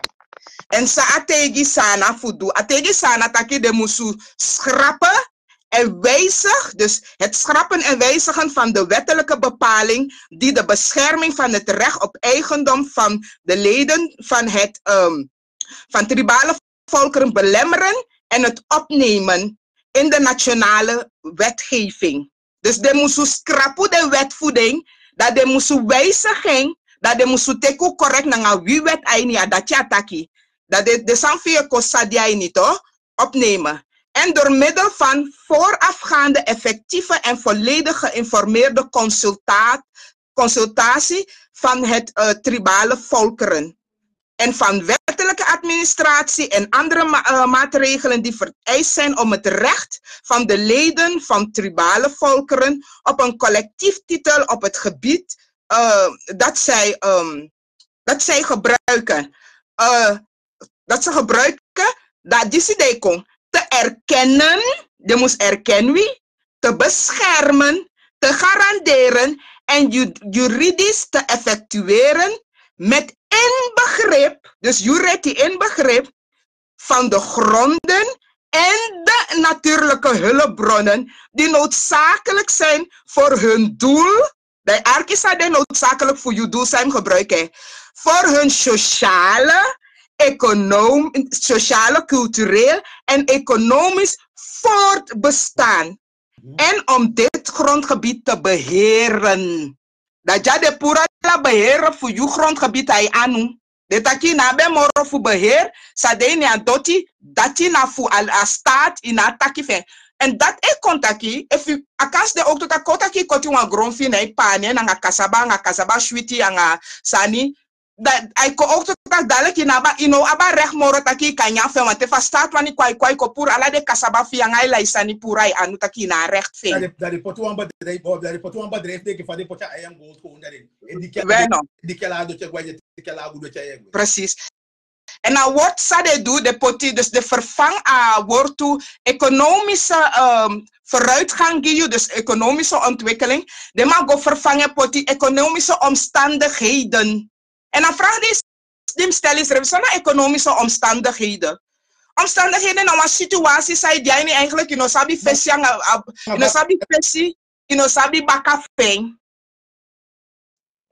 En san a taigi Saanan fu du. A taigi Saanan taki den musu schrappen en wijzig, dus het schrappen en wijzigen van de wettelijke bepaling die de bescherming van het recht op eigendom van de leden van het, ehm, van tribale volkeren belemmeren en het opnemen in de nationale wetgeving. Dus den musu schrappen den wet fu den, dat den musu wijziging, dat den musu teki correct nanga wi wet a ini, a dati a taki. Dat den, den sani fu yu e kon sadi a ini, toch, opnemen. En door middel van voorafgaande effectieve en volledig geïnformeerde consultaat-, consultatie van het, eh, tribale volkeren en van wettelijke administratie en andere ma-, eh, maatregelen die vereist zijn om het recht van de leden van tribale volkeren op een collectief titel op het gebied, eh, dat zij, ehm, dat zij gebruiken, eh, dat ze gebruiken, dat disi de kon te erkennen, den mus erken wi, te beschermen, te garanderen en ju-, juridisch te effectueren, met inbegrip, dus yu reti inbegrip, van de gronden en de natuurlijke hulpbronnen die noodzakelijk zijn voor hun doel, dan arki san de noodzakelijk voor yu doel san yu gebruik, hè, voor hun sociale, econom-, sociale, cultureel en economisch voortbestaan. En om dit grondgebied te beheren. Dan dya den puru ala beheren fu yu grondgebied a ini anu. Den taki na ben moro fu beheer, san de ini a doti, dati na fu a, a staat ini a taki fu en. En dat e kon taki, efu a kan si den ook tu taki, kon taki koti wan gron fu yu na yu panen, nanga kasaba, nanga kasaba switi, nanga sani, dan a e kon ook tu taki, dan leki yu no abi, yu no abi a recht moro taki yu kan nyan fu en, want efu a staat wani kon, a e kon, a e kon puru ala den kasaba fu yu nanga yu lai sani puru a ini anu taki yu no abi a recht fu en. Dan den, dan den poti wan bedrijf, dan den poti wan bedrijf, denki fa den poti a eigen gold kon, dan den, e diki a, we no, diki ala doti e gwe, diki ala gudu doti e gwe. Precies. En a woord san den du, den poti, dus den vervang a woord tu economische, ehm, vooruitgang gi yu, dus economische ontwikkeling. Den man go vervang en poti economische omstandigheden. En a vraag di, di mi stel is, Revis, na economische omstandigheden. Omstandigheden na wan situatie san yu de aini eigenlijk, yu no sabi fesi anga, a, yu no sabi fesi, yu no sabi baka fu en.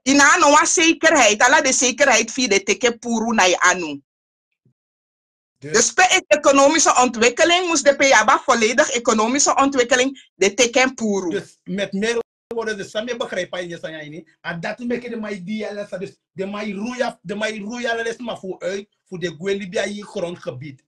Yu no abi no wan zekerheid, ala den zekerheid fu yu den teki puru na yu anu. Dus pe e-, economische ontwikkeling mus de, pe yu abi a volledig economische ontwikkeling, den teki en puru. Dus met meer woorden, dus san mi e begrijp a ini a sani ya ini, a dati meki den man e di ala san, dus den man e roei, den man e roei ala den sma fu uit, fu den gwe libi a ini grondgebied.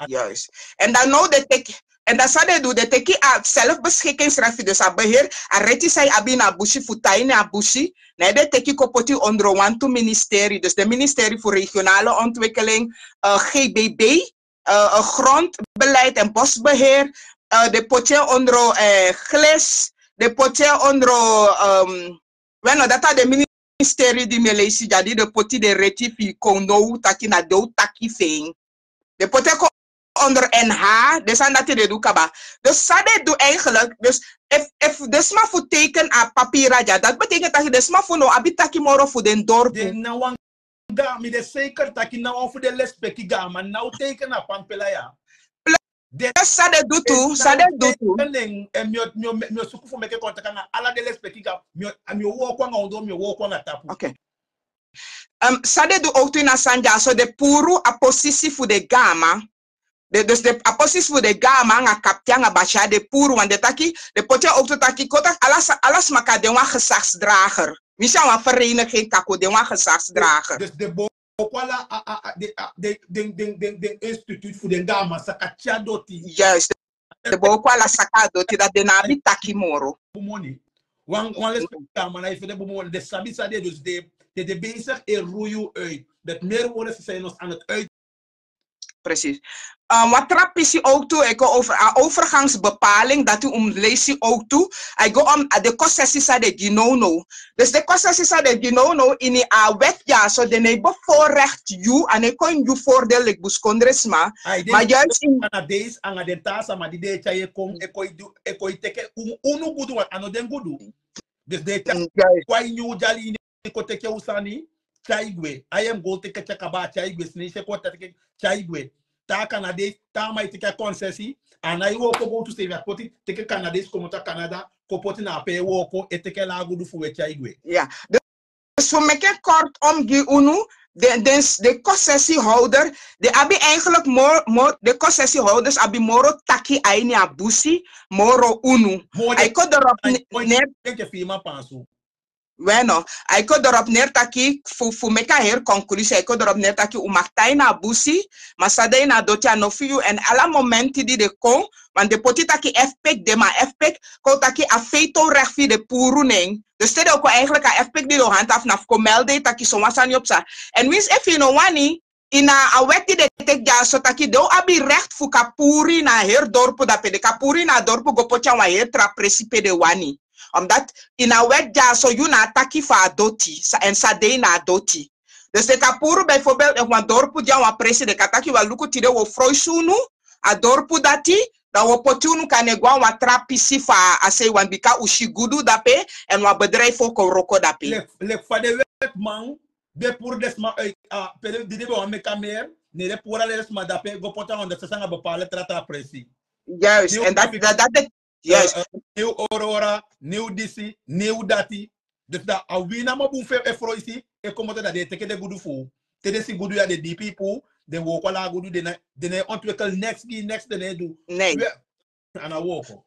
Juist. En dan now den teki, en dan san den du, den teki a zelfbeschikkingsrecht, dus a beheer, a reti san yu abi na a busi fu tan ini a busi, ne den teki kon poti ondro wantu ministerie. Dus den ministerie fu regionale ontwikkeling, eh, G B B, eh, eh, grondbeleid en bosbeheer, eh, den poti en ondro, eh, gles, den poti en ondro, ehm, weno, dati a den ministerie di mi e leisi dya, di den poti den reti fu yu kon now taki na den o taki fu en. Den poti en kon onder N H, den sani dati den du kaba. Dus san den du eigenlijk, dus efu, efu den sma fu teken a papira dya, dati betekent taki den sma fu no abi taki moro fu den dorpu. Den na wan ga-, mi de zeker taki na wan fu den lespeki gaman na o teken a pampila ya. Plus san den du tu, san den du tu. En mi o, mi o, mi o suku fu meki contact anga ala den lespeki gaman, mi o, mi o wooko anga ondoo, mi o wooko anga tapu. Oké. Ehm, san den du ook tu ini a sani dya so, den puru a posisi fu den gaman. Den, dus den, a posisi fu den gaman anga kapten anga basi, den puru, want den taki, den poti en ook tu taki, kon taki ala sa-, ala sma kan de wan gezagsdrager. Mi si a wan vereniging kan kon de wan gezagsdrager. Dus den booko ala, a, a, a, den, a, den, den, den, den instituut fu den gaman saka tyari doti. Juist. Den booko ala saka doti, dati den no abi taki moro. Bun moni. Wan, wan lespeki gaman, na yu fu den bun moni, den sabi san den du, dus den, den, den bezig e roei yu uit. Met meer woorden, ze zijn ons aan het uit. Precies. Eh, wan tra pisi ook tu, e kon over, a overgangsbepaling, dati un mus leisi ook tu. A e go om, a den concessie san den gi nownow. Dus den concessie san den gi nownow, ini a wet dya so, den no e bevoorrecht yu, a no e kon in yu voordeel leki buskondresma. Ai, den, ma juist in Canadees anga den taa sama di den e tyai e kon, e kon e du, e kon e teki un, unu gudu, want a no den gudu. Dus den e tyai, mm, juist, kon a ini yu dyali ini, kon teki un sani, tyai gwe. A yu mus go teki, tyai kaba, tyai gwe. Sneisi e kon teki, tyai gwe. Taa Canadees, taa man e teki a concessie, a no e wooko gowtu seefi, a poti, teki Canadees komoto a Canada, kon poti na ape e wooko, e teki ala a gudu fu wi e tyai gwe. Ya. Dus fu meki en kortom gi unu, den, den, den concessiehouder, den abi eigenlijk moro, moro, den concessiehouders abi moro taki a ini a busi moro unu. Moro. A e kon drop ne-, ne-, enke fu yu man pansu. Weno, a e kon drop neer taki, fu, fu meki a heri conclusie, a e kon drop neer taki un mag tan ini a busi, ma san de ini a doti a no fu yu, en ala momenti di den kon, want den poti taki FPIC de, ma FPIC kon taki a vetorecht fu yu den puru na en. Dus te den o kon, eigenlijk a FPIC di den o handhaaf na fu kon melde yu taki so wan sani o psa. En winsi efu yu no wani, ini a wet di den teki dyaso taki den o abi recht fu kan puru yu na a heri dorpu, dape den kan puru yu na a dorpu go poti yu a wan heri tra presi pe den wani. Omdat ini a wet dyaso yu na a taki fu a doti, san, en san de ini a doti. Dus den kan puru bijvoorbeeld efu wan dorpu de a wan presi, den kan taki: "Wel, luku, tide wi o froisi unu, a dorpu dati, dan wi o poti unu kan e go a wan tra pisi fu a sei wan, bika un si gudu dape, en wan bedrijf o kon wroko dape." Leki, leki fa den wetman ben puru den sma uit, a, pe den, di den ben wani meki a meer, ne den puru ala den sma dape go poti a onderste sanga bepaalde tra tra presi. Juist, en dat, dat, dat, juist. Eh, eh, Nieuw Aurora, Nieuw disi, Nieuw dati. Dus dan a wi namo bun fu e froisi, e komoto, dan den e teki den gudu fu. Te den si gudu ya, den dipi puu, den wooko ala a gudu, den no, den no e ontwikkel neks gi, neks den no e du. Nee. We, a no e wooko.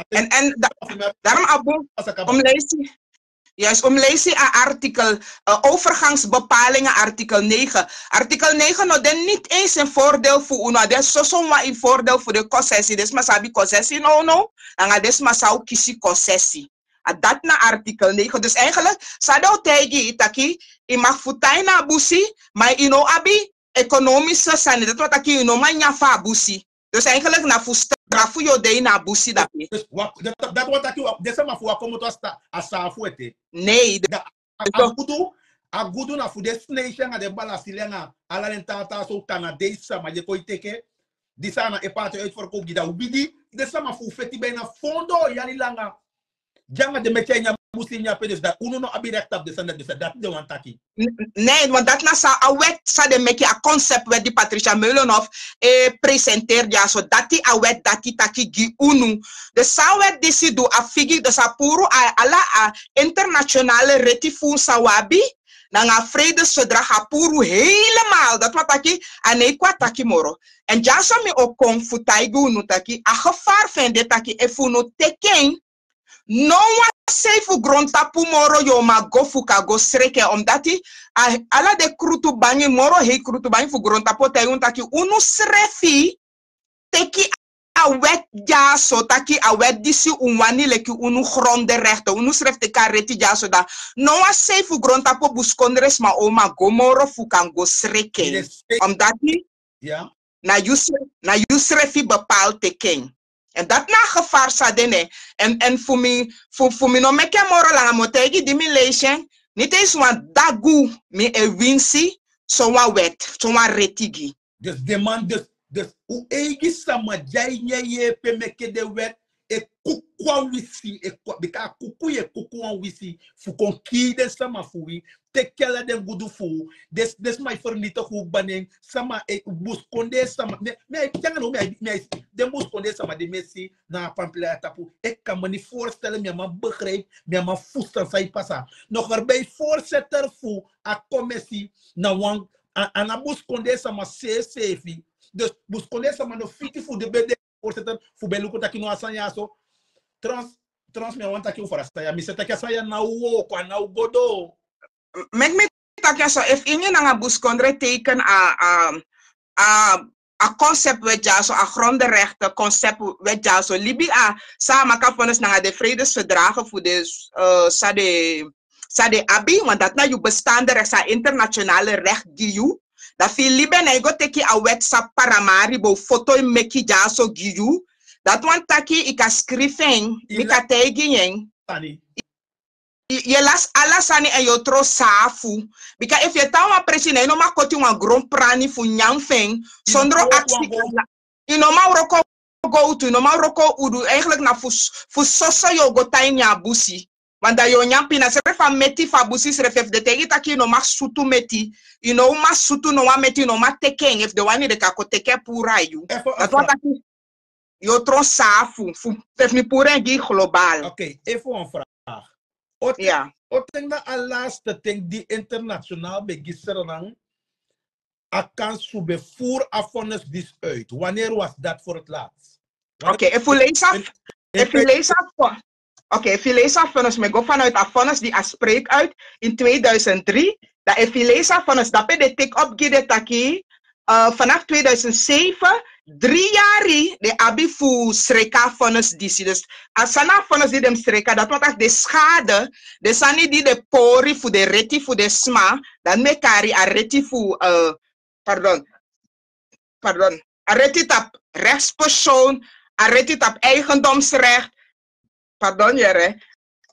En, en da-, daarom a bun, un mus leisi, juist, un mus leisi a artikel, eh, overgangsbepalingen, artikel negen. Artikel negen no de niet eens in voordeel fu unu, a de soso wan in voordeel fu den concessie. Den sma san abi concessie nownow, nanga den sma san o kisi concessie. A dati na artikel negen. Dus eigenlijk, san den o taigi yu taki, yu mag fu tan ini a busi, ma yu no abi economische sani. Dati wani taki yu no man nyan fu a busi. Dus eigenlijk na fu strafu yu o de ini a busi dape. Dus, dus wa-, dati, dati wani taki wa-, den sama fu wi á komoto a sta-, a saafu ete. Nee, de-, dan a, a gudu, A gudu na fu den sneisi anga den balasili anga ala den tata so Kanadesi sama di e kon e teke. Di san na e pati uitverkoop gi dan wi di den sama fu feti ben na fondo yari langa. Di anga den meki a ini a busi ini a pe dus dan unu no abi rekti tapu den sani dati dus dati den wani taki. Nee, want dat na sa a wet sa de meki a concept wet di Patricia Meulenhof e presenteer dyaso dati a wet dati taki gi unu. De sa wet disi du a figi de sa puru a ala a internationale reti fu sa wabi nanga a vredesverdrag a puru helemaal dat wan taki a nei kwa taki moro. En dyaso mi o kon fu taigi unu taki a gevaar fende taki efu unu teken no wan sei fu grontapu moro yu o man go fu kan go sreke omdati ala den krutubangi moro hei krutubangi fu grontapu o taigi unu taki unu srefi teki a wet dyaso taki a wet disi un wani leki unu gronderechten unu srefi teki a reti dyaso dan no wan sei fu grontapu buskondre sma o man go moro fu kan go sreke omdati na yu srefi bepaal teken. En dat na a gevaar sa de ne. En fu mi no meki en moro langa mi o taigi di mi leisi en niti eens wan dagu mi e winsi sowan wet sowan reti gi. Dus den man dus un eigi sama di a ini en yeepi e meke den wet e kuku wan wisi bika a kuku yu e kuku wan wisi fu kon kii den sama fu wi. Teki ala den gudu fu den sma e fernitigi un kba nen sama e buskondee sama mi a e piki anga no mi a e si den buskondee sama di mi e si na a pampila ya tapu e kamani voorstellen mi a man begrijp mi a man fusutan san e pasa. Noger ben e voorzitter fu a komesi na wan a na buskondee sama seeseefi. Dus buskondee sama no fiti fu den ben de voorzitter fu ben luku taki no a sani ya so. Trans trans mi a wani taki un fara sani ya mi se taki a sani ya na un wooko a na un go doo. Meki mi taki a so efu ingi nanga buskondre teken a a a a concept wet dyaso a gronderechten concept wet dyaso libi a san a maka vonnis nanga den vredesverdragen fu den san den san den abi want dati na yu bestaande recht san internationale recht gi yu. Dan fu yu libi en na yu go teki a wet san paramari bo foto yu meki dyaso gi yu. Dati wani taki yu kan skrifi en mi kan taigi yu en. Yu e lasi ala sani èn yu o tron saafu. Bika efu yu e tan wan presi na yu no man koti wan gron prani fu nyan fu en sondro aksi ala. Yu no man wroko gowtu yu no man wroko udu eigenlik na fu soso yu o go tan ini a busi. Wan dan yu o nyan pina srefi a meti fu a busi srefi efu den taigi yu tak' yu no man sutu meti. Yu no man sutu no wan meti yu no man teke en efu den wani den kan kon teke en puru na yu. Dati wan taki yu o tron saafu fu efu mi puru en gi yu global. Oké, efu wan vraag. Oten na a laste ten di international ben gi srenan a kans fu ben voer a vonnis disi uit wanneer was dat voor het laatst? Oké, efu leisi a efu leisi a vonnis. Oké, efu leisi a vonnis mi go vanuit a vonnis di a spreek uit in tweeduizend drie. Dan efu leisi a vonnis dape de tik op gi de taki vanaf tweeduizend zeven dri yari den abi fu sreka a vonnis disi dus a sani a vonnis di den mus sreka dati wan taki den skade den sani di den pori fu den reti fu den sma. Dati mi e kari a reti fu pardon pardon a reti tapu rechtspersoon a reti tapu eigendomsrecht pardon yere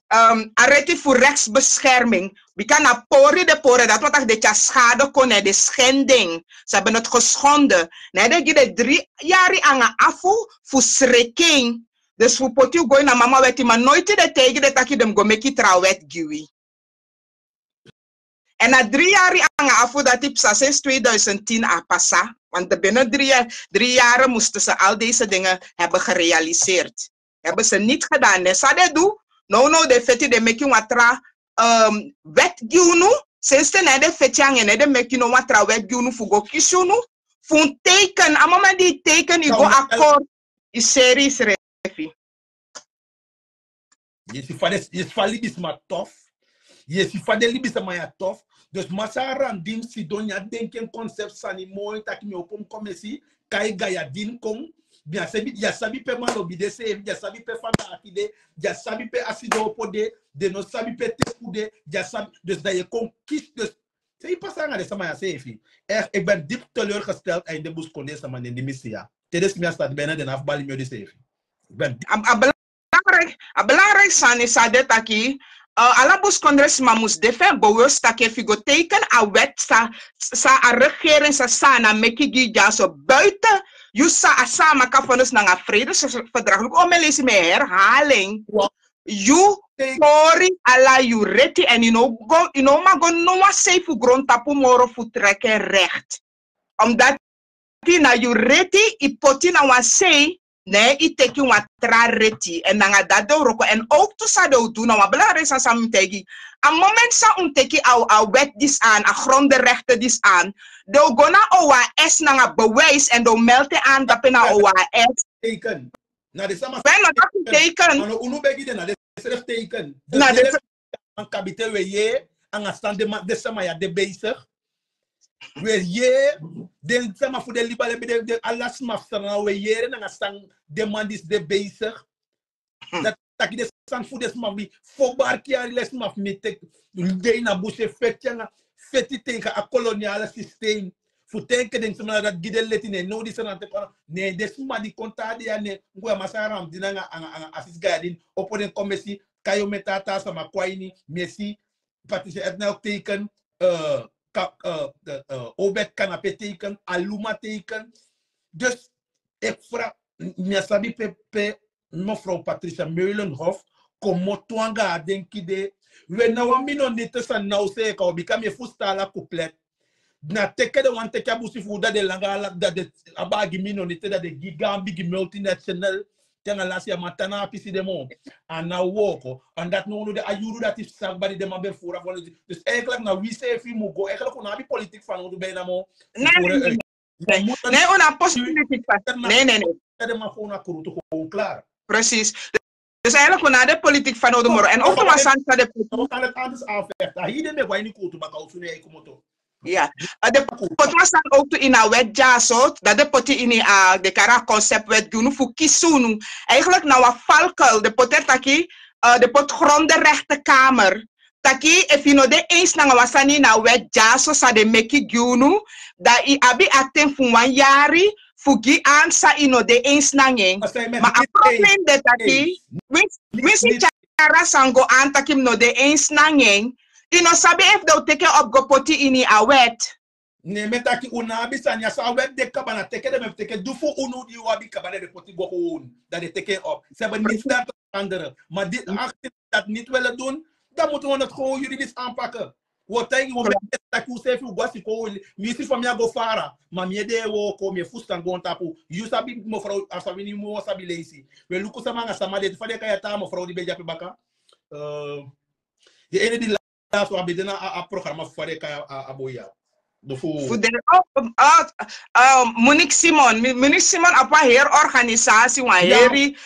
a reti fu rechtsbescherming bika na pori den pori dati wan taki den tyari skade kon na den skending. Ze hebben het geschonden na den gi den dri yari anga afu fu sreking. Dus fu poti yu go ini a mama weti ma noiti den taigi den taki den mus go meki tra wet gi wi. En na dri yari anga afu dati psa sinds tweeduizend tien a pasa want de binnen dri yari dri yari musten ze al deze dingen hebben gerealiseerd. Hebben ze niti gedan ne san den du? Now now den feti den meki wan tra wet gi unu. Sensi ten na en den feti anga en na en den meki no wan tra wet gi unu fu go kisi unu fu un teken a mama di yu teken yu go akord yu seri yu srefi. Yu e si fa libisma tof. Yu e si fa den libisma ya tof. Dus masra randim sidon ya denki en konsep sani moi taki mi opo mi kon mi e si kai gayadin kon. Mi a sabi pe malobi de seefi di a sabi pe fadaki de di a sabi pe a sidon opo de. Den no sabi pe teku de di a sabi dus dan yu e kon kisi dus. San yu pasa nanga den sama ya seefi. Eki ben dipi teleurgesteld a ini den buskondee sama nen di mi si ya. Te den si mi a stati ben na den na fu bali mi o di seefi. A belangriki sani san de taki Ala buskondresma mus de fu en bewust taki efu yu go teken a wet sa, sa a regering sa, sa na meki gi yu dyaso buiten yu sa a sama kafanus nanga fredes verdrag luku o melesi me herhaling. Yu tori ala yu reti en yu no go yu no man go no wan sei fu grondtapu moro fu trek en recht. Omdat na yu reti yu poti na wan sei, ne yu teki wan tra reti en nanga dati den wroko en ook tu san den o du na wan belangrijk san san mi taigi. A moment san un teki a wet disi aan a grondenrechten disi aan, den o go na oas nanga bewijs en den o melti aan dape na oas. Teken na de sama. Wen no taki teken. Unu begi den na de sref teken. Na de kabite we ye anga san den man den sama ya de bezig. We yere den sama fu den liba lebi den ala sma fu Sranan we yere nanga san den man disi de bezig. Dati taki den sani fu den sma fu mi fo barki yari le sma fu mi teki dei na busi e feti anga feti tegen a koloniale systeem. Fu ten enke den sma na dati gi den leti ne now di Sranan teki wan ne den sma di kon tan de ya ne ngwe a masra Ramdin anga anga anga Asis Gayadin opo den kon mesi. Kayo meti a taa sama kon a ini mi e si Patricia Edna ook teken. Obed Kanape teken, Aluma teken. Dus ik vraag, mi a sabi pe pe mevrouw Patricia Meulenhof komoto anga a denki de. We na wan minonite san na o seka o bika mi e fusutan ala kuplet. Na teke den wani teke a busi fu u dati den langa ala dati den abi a gi minonite dati den gi gaan bigi multinational. Te anga lasi a man tan na a pisi den moo. A na wooko. An dati no unu de a yuru dati fu san kba di den man ben furu a fo. Dus eigenlijk na wi seefi yu mu go eigenlijk un no abi politik fanowdu bijna moo. Ne un no abi politik fanowdu. Ne ne ne. Den man fo un na krutu kon un klar. Presis. Dus eigenlijk un no abi politik fanowdu moro en ook tu wan sani san den poti. Wi kan het anders aanvechten a hii den ben go a ini krutu baka osu ne ya yu komoto. Ya. Den poti wan sani ook tu ini a wet dyaso dati den poti ini a dekara a concept wet gi unu fu kisi unu. Eigenlijk na wan falkel den poti en taki den poti grondenrechten kamer taki efu yu no de eens nanga wan sani ini a wet dyaso san den meki gi unu, dan yu abi a ten fu wan yari fu gi aan san yu no de eens nanga en. Ma a problem de taki winsi winsi tyara san go aan taki mi no de eens nanga en. Yu no sabi efu den o teke en op go poti ini a wet. Ne mi e taki un no abi sani ya so a wet de kaba na teke den mi e fu teke du fu unu di un abi kaba den de poti go go un. Dan den teke en op se ben niti dan te veranderen ma di akti dati niti wele dun. Dan mutu un noti go un yuri disi anpaken. Un o taigi un ben taki un seefi un go a sikon un mi yu si fa mi a go fara ma mi ede e wooko mi e fusutan goontapu. Yu sabi mevrouw a sabi ni mi wan sabi leisi. We luku sama anga sama de tu fa den e kai a taa mevrouw di ben de ape baka. Di ene di lasi wan ben de na a programa fu fa den e kai a boi ya. Fu den. Munik simon munik simon abi wan heri organisasi wan heri.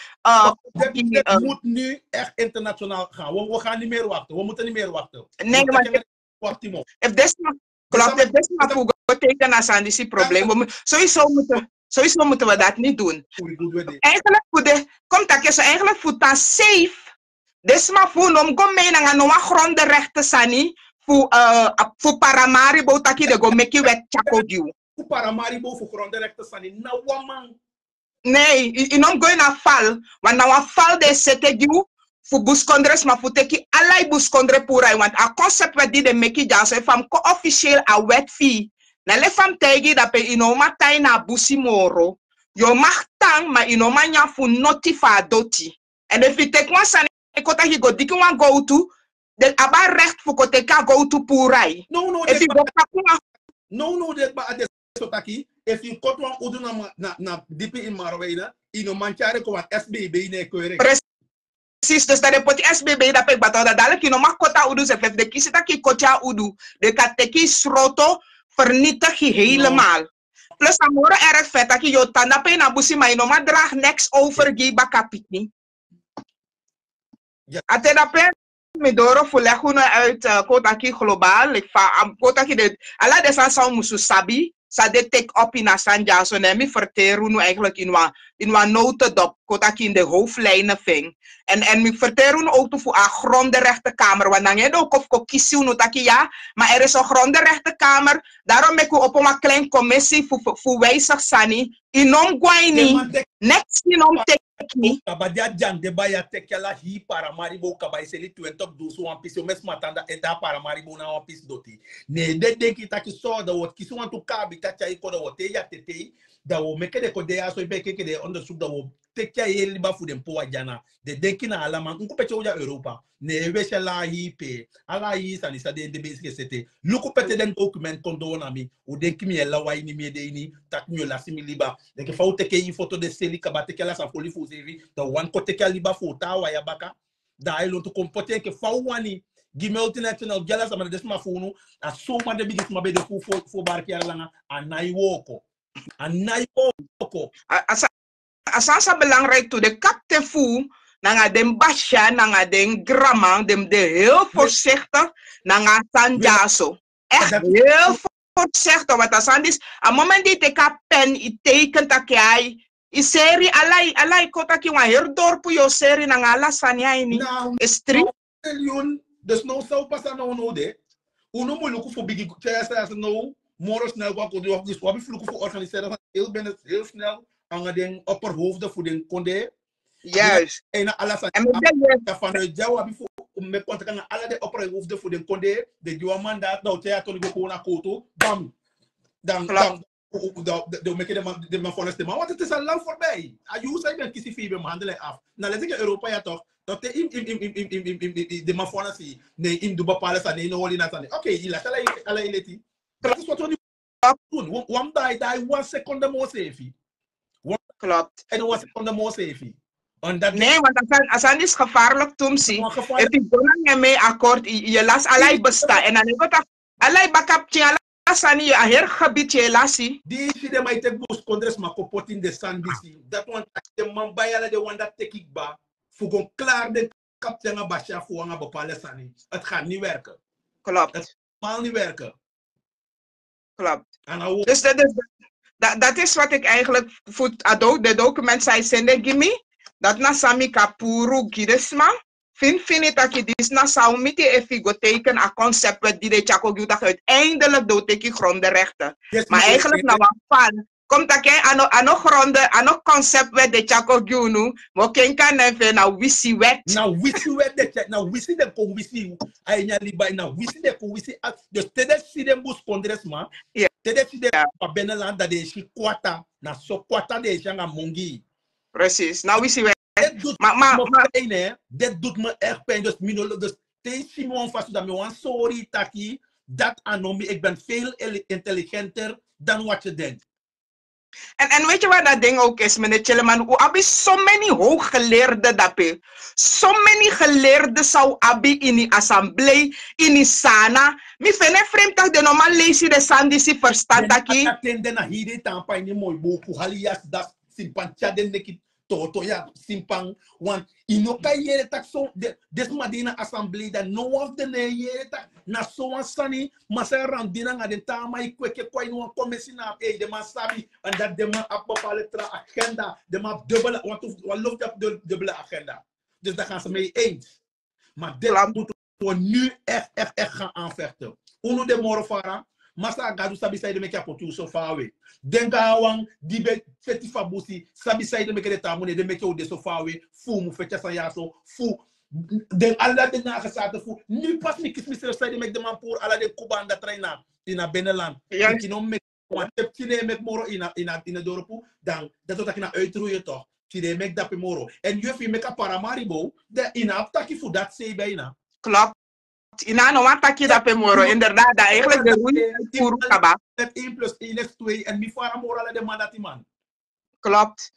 Mut nu echt international gaan we gaan ni meer wakten we mutu ni meer wakten. Efu desma klop efu desma fu go teken na sani disi problem we mutu sowieso mutu sowieso mutu we dati ni dun. Eigenlijk fu de kom taki so eigenlijk fu tan safe. Desma fu no mus go mei nanga no wan grondenrechten sani fu fu paramari bow taki den go meki wet tyako gi unu. Fu paramari bow fu grondenrechten sani na wan man. Nei yu no mus go ini a fal. Want na wan fal den e sete gi unu fu buskondre sma fu teki ala yu buskondre puru a yu want a concept wet di den meki dyaso efu a mus kon officieel a wet fi yu. Na leki fa mi taigi yu dape yu no man tan ini a busi moro. Yu o man tan ma yu no man nyan fu noti fu a doti. Èn efu yu teki wan sani kon taki yu go diki wan gowtu. Den abi a rekt fu kon teki a gowtu puru a yu. Efu yu go tapu wan. Nownow den kba a de so taki efu yu koti wan udu na dipi ini marweina yu no man tyari kon wan sbb na e kori en. Presis dus dan den poti sbb dape kba tan dan daleki yu no man koti a udu srefi efu den kisi tak' yu koti a udu den kan teki yu sroto fernitigi helemaal. Plus a moro erg fu en tak' yu o tan dape ini a busi ma yu no man dragi neks over gi yu bakapikin. A te dape mi doro fu legi unu uit kon taki global leki fa kon taki den ala den sani san un musu sabi san den teki op ini a sani dyaso ne mi ferteri unu eigenlijk ini wan ini wan nowte dop kon taki ini den howflijne fu en. Èn èn mi ferteri unu owtu fu a grondenrechten kamer want nanga en den o kon fu kon kisi unu taki ya. Ma er is a grondenrechten kamer. Darom meki un opo wan klein komisi fu fu wijsigi sani. Yu no mus go a ini neks yu no mus teki. teki. Kaba di a dyande bai a teki ala hii Paramaribo kaba e seli twenti dusun wan pisi. O mesi matanda e da Paramaribo na wan pisi doti. Ne den denki taki so dan wi o kisi wantu kaabita tyai kon dan wi o tei a tetei. Dan wi o meke den kon de ya so e beke ke den ondersuku dan wi o teki a heri liba fu den puu a dyana. Den denki na ala man un kon peti o de a Europa. Ne e wesi ala hii pe ala hii sani san den de besiki e sete. Luku pe te den dokumenti kon doo na mi. Un denki mi e lawa ini mi ede ini taki mi o lasi mi liba. Enke fa un teke i foto de seli kaba teke ala san fu oli fu un seefi. Dan un wani kon teke a liba fu un taawan ya baka. Dan ai lontu kon poti enke fa un wani. Gi multinational gi ala sama na den sma fu unu. A so man den bigi sma be de fu fu barki yara langa a nai wooko. A nai wooko. A san sa belangriki tu den kapten fu nanga den basya nanga den graman den mus de heel voorzichtig nanga a sani dyaso. Echt heel voorzichtig want a sani disi a moment di i teki a pen i teiken taki ai i seri ala i ala i kon taki wan heri dorpu yu o seri nanga ala sani a ini. Is tri. Miljoen. Dus now san o pasa now now de. Unu mu luku fu bigi tyai a sani a sani now. Moro snel go a kon du of disi wi abi fu luku fu organiseri a sani heel bene heel snel. Anga den opperhoofden fu den kondee. Juist. En na ala sani. Vanuit dya wi abi fu meki kontakt anga ala den opperhoofden fu den kondee. Den gi wan mandaat dan o tyai a toni go kon na kowtu. Dan dan dan. Den o meke den man fones den man want het is al lang voorbij. A yu san yu ben kisi fu yu ben man handel en af. Na leti enke Europa ya toch. Toch te in in in in in in in in in den man fones yu. Ne in du bepale sani ne in no holi na sani. Oké yu lasi ala yu leti. Dat is wat we nu doen. Wan daai daai wan seconde moo seefi. Klopt. En wan seconde moo seefi. Nee want a sani is gevaarlijk tumsi. Efi go nanga en mee akkoord yu lasi ala yu besta en dan yu go taki ala yu baka pikin ala sani yu a heri gebied yu e lasi. Di yu si den man e teki buskondre sma kon poti ini den sani disi dati wan taki den man bai ala den wan dati teki kba fu kon klari den kapten anga basya fu anga bepale sani. Het gaat niet werken. Klopt. Het normaal niet werken. Klopt. Dus dat is wat ik eigenlijk fu a do de document san yu sende gi mi. Dati na san mi kan puru gi den sma. Fin fini taki disi na san un miti efu yu go teiken a konseptwet di den tyari kon gi un taki uiteindelik den o teki grondenrechten. Ma eigenlijk na wan fan kon mi taki a no gronde a no konseptwet den tyari kon gi unu. Mi o kenki a nen fu en na wisiwet. Na wisiwet den tyari na wisi den kon wisi yu. A ini a liba na wisi den kon wisi. Dus te den si den buskondresma te den si den a beneland dan den e si kwata. Na so kwata den e si anga mongi. Precies na wisi we. Dit doet me echt pijn dus mi no dus te yu si mi wan fasu dan mi wan sori taki dat a no mi ik ben veel intelligenter dan wat je denkt. En en weet je wat dat ding ook is meneer Tjeleman u abi so many hooggeleerde dape. So many geleerde san u abi ini assemblee ini sana. Mi fene frame taki den no man leisi den sani disi verstan taki. Ten den na hiri tan pa ini moi buku hali yasi dasi simpan tyari den neki toto ya simpan. Want yu no kan yere taki so den sma de ini a assemblee dan no wan fu den no e yere taki na so wan sani. Masra randina nanga den taa man e kweke kon a ini wan komesi na apu ei den man sabi. En dati den man abi bepale tra agenda. Den man abi dubele wantu wan lofu di abi dubele agenda. Dus dan gaan se mi eens. Ma deti mutu wi nu echt echt echt gaan aanvechten. Unu de moro fara. Masra gadu sabi san yu de meki a poti un so faawe. Den gaanwan di ben feti fu a busi sabi san yu de meki den taa mun ne den meki un de so faawe. Fu un mu feti a san ya so fu den ala den na a gesate fu nu pasi mi kisi mi srefi san yu de meki den man puru ala den kuba anda tra ini a beneland. Yu no meki wan tepi tide e meki moro ini a doropu. Dan dati o taki na uitruye tok. Tide e meki dape moro. Èn yu efu yu meki a paramaribo dan yu no abi taki fu dati sei bina. Klopt. Yu no abi no wan taki dape moro inderdaad dan eigenlijk de rui puru kaba. Net één plus één is twee èn mi fara moro ala den man dati man. Klopt.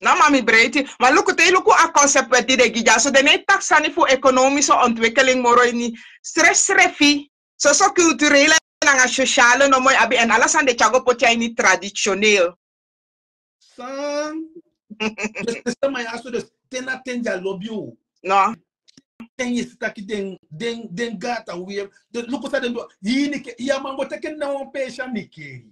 Na ma mi breiti ma luku te yu luku a concept wet di den gi dyaso den no e taki sani fu ekonomische ontwikkeling moro ini srefsrefi. Soso culturele nanga sociale nomo yu abi èn ala sani den tyari go poti a ini traditioneel. San? Dus den sama ya so dus te na ten di a lobi yu. No. Ten yu si taki den den den gata wi. Luku san den du yu ini ke yu a man go teki en na wan peesi a mikeri.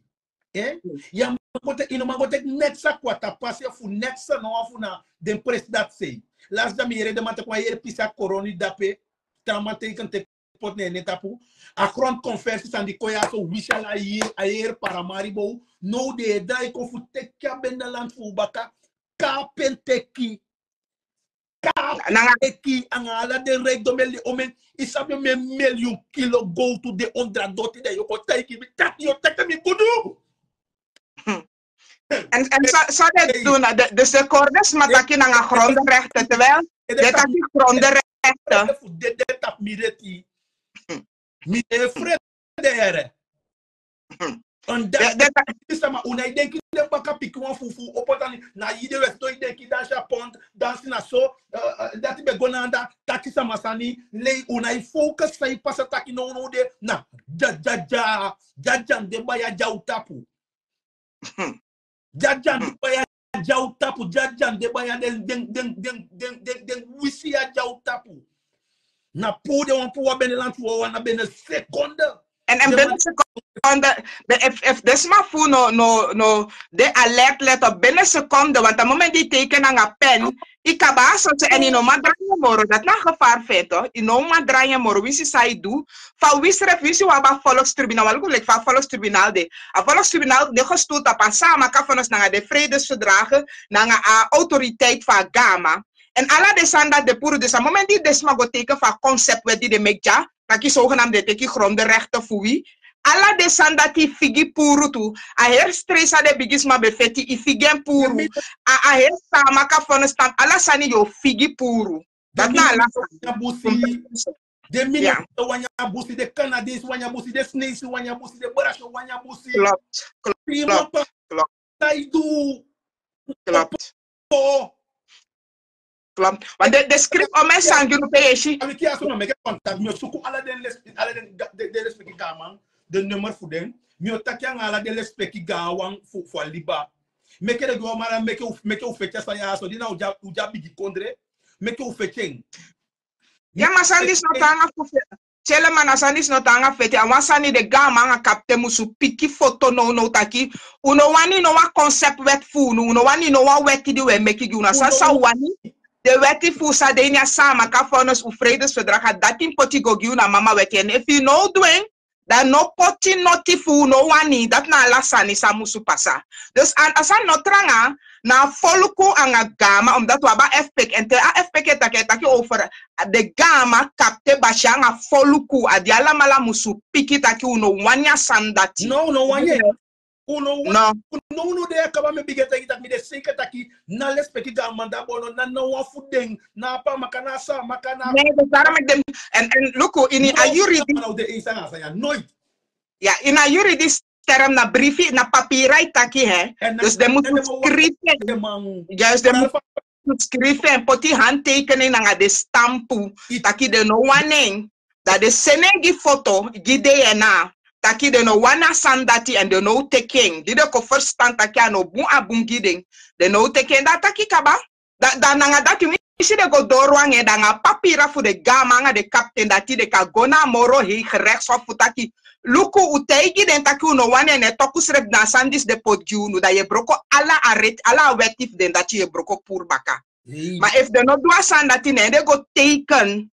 Yu a man go teki yu no man go teki neks a kwata pasi fu neks a no wan fu na den presi dati sei. Lasi dan mi yere den man teki wan yere pisi a koroni dape. Tan man teiken teki poti na en ne tapu. A grondkonversi sani di kon ya so wisi ala a yeri paramaribo. Now den e drai kon fu teki a bendeland fu un baka. kapen teki. Kapen teki anga ala den rijkdom e lei omen. Yu sabi omen miliyun kilo gowtu de ondra doti, dan yu o kon taigi mi taki yu o teki mi gudu. En, en zo, zo de doen, de, de seconde sma taki nanga grondenrechten, terwijl de taki grondenrechten. De, de tap mi reti. Mi de frede here. En dat is sama una e denki den baka pikin wan fufu opotani na yi de wet don e denki dansi a pond, dansi na so, eh, eh, dati ben go na anda taki sama sani lei una e focus san e pasa taki no no de na ja ja ja ja ja de baya ja u tapu. Dyadyandi baya dyaw tapu, dyadyandi baya den, den, den, den, den, den, den wisi ya dyaw tapu. Na puu den wan puu wan bene lanti wawan na bene sekonde. En, en bene sekonde, be, efu, efu den sma fu no, no, no, den alert let op bene sekonde, want a moment di teken nanga pen, i kaba a soso en i no man drai en moro, dati na gevaar feto, i no man drai en moro, winsi san i du, fa wi srefi, winsi wi abi a volkstribunal, wan luku leki fa a volkstribunal de. A volkstribunal de gestoeld tapu a Saamaka vonnis nanga den vredesverdragen nanga a autoriteit fu a Gama. En ala den sani dati de puru, dus a moment di den sma go teken fu a concept wet di den meki dya, taki zogenaamd den teki grondenrechten fu wi. Ala den sani dati figi puru tu. A heri strei san den bigisma ben feti, i figi en puru. A, a heri Saamaka vonnis tan, ala sani yu o figi puru. Dati na ala sani. Den Minnesota wani a busi, den Canadees wani a busi, den Sneisi wani a busi, den Brasho wani a busi. Klopt, klopt, klopt. Sai du. Klopt. Klopt. Want den, den skrifi omen sani gi unu pe yu e si. Abi kia so no meke contact, mi o suku ala den les, ala den, den, den lespeki gaman, den nummer fu den. Mi o taki anga ala den lespeki gawan fu, fu a liba. Meke den go mara, meke u, meke u feti a sani ya so, di na u dya, u dya bigi kondre, meke u feti en. Ya, ma sani disi no tan nanga fu fe-, tyele, ma na sani disi no tan nanga feti. A wan sani den Gama anga kapten musu piki foto nownow taki, un no wani no wan concept wet fu unu, un no wani no wan weti di un e meki gi unu. A sani san un wani, den weti fu un san de ini a Saamaka vonnis, un vredesverdrag, a dati un poti go gi unu, a mama weti. En efu yu no du en, dan no poti noti fu un no wani, dati na ala sani san musu pasa. Dus a, a sani no tranga, na a foluku anga Gama, omdat wi abi a F P K, en te a F P K e taki, e taki over den Gama kapten basi anga foluku, a di alamala musu piki taki un no wani a sani dati. No, un no wani. Un no wani. No. Un no, un no de ya kaba, mi e bigin taigi taki, mi de seiker taki na lespeki Gama man dati bono, na, na wan fu den, na Apaamaka, na Saamaka, na. Ne, den sari meki den, en, en luku, ini a yuridi. Na u de en sani a sani ya, nooit. Ya, ini a yuridi term na brifi, na papira e taki, hè. Dus den musu skrifi en. Juist, den musu skrifi en, poti handtekening nanga den stampu, taki den no wani en. Dan den seni en gi foto, gi D N A, taki den no wani a sani dati, en den no o teki en. Di den kon ferstan taki a no bun, a bun gi den, den no o teki en. Dan a taki kaba. Dan, dan nanga dati winsi den go doro anga en, dan nanga a papira fu den Gama anga den kapten dati, den kan go na a moro hei gerechtshof fu taki, luku, un taigi den taki un no wani en, ne toku srefi na a sani disi den poti gi unu, dan yu e broko ala a ret, ala a weti fu den dati yu e broko puru baka. Ma efu den no du a sani dati, ne den go teken,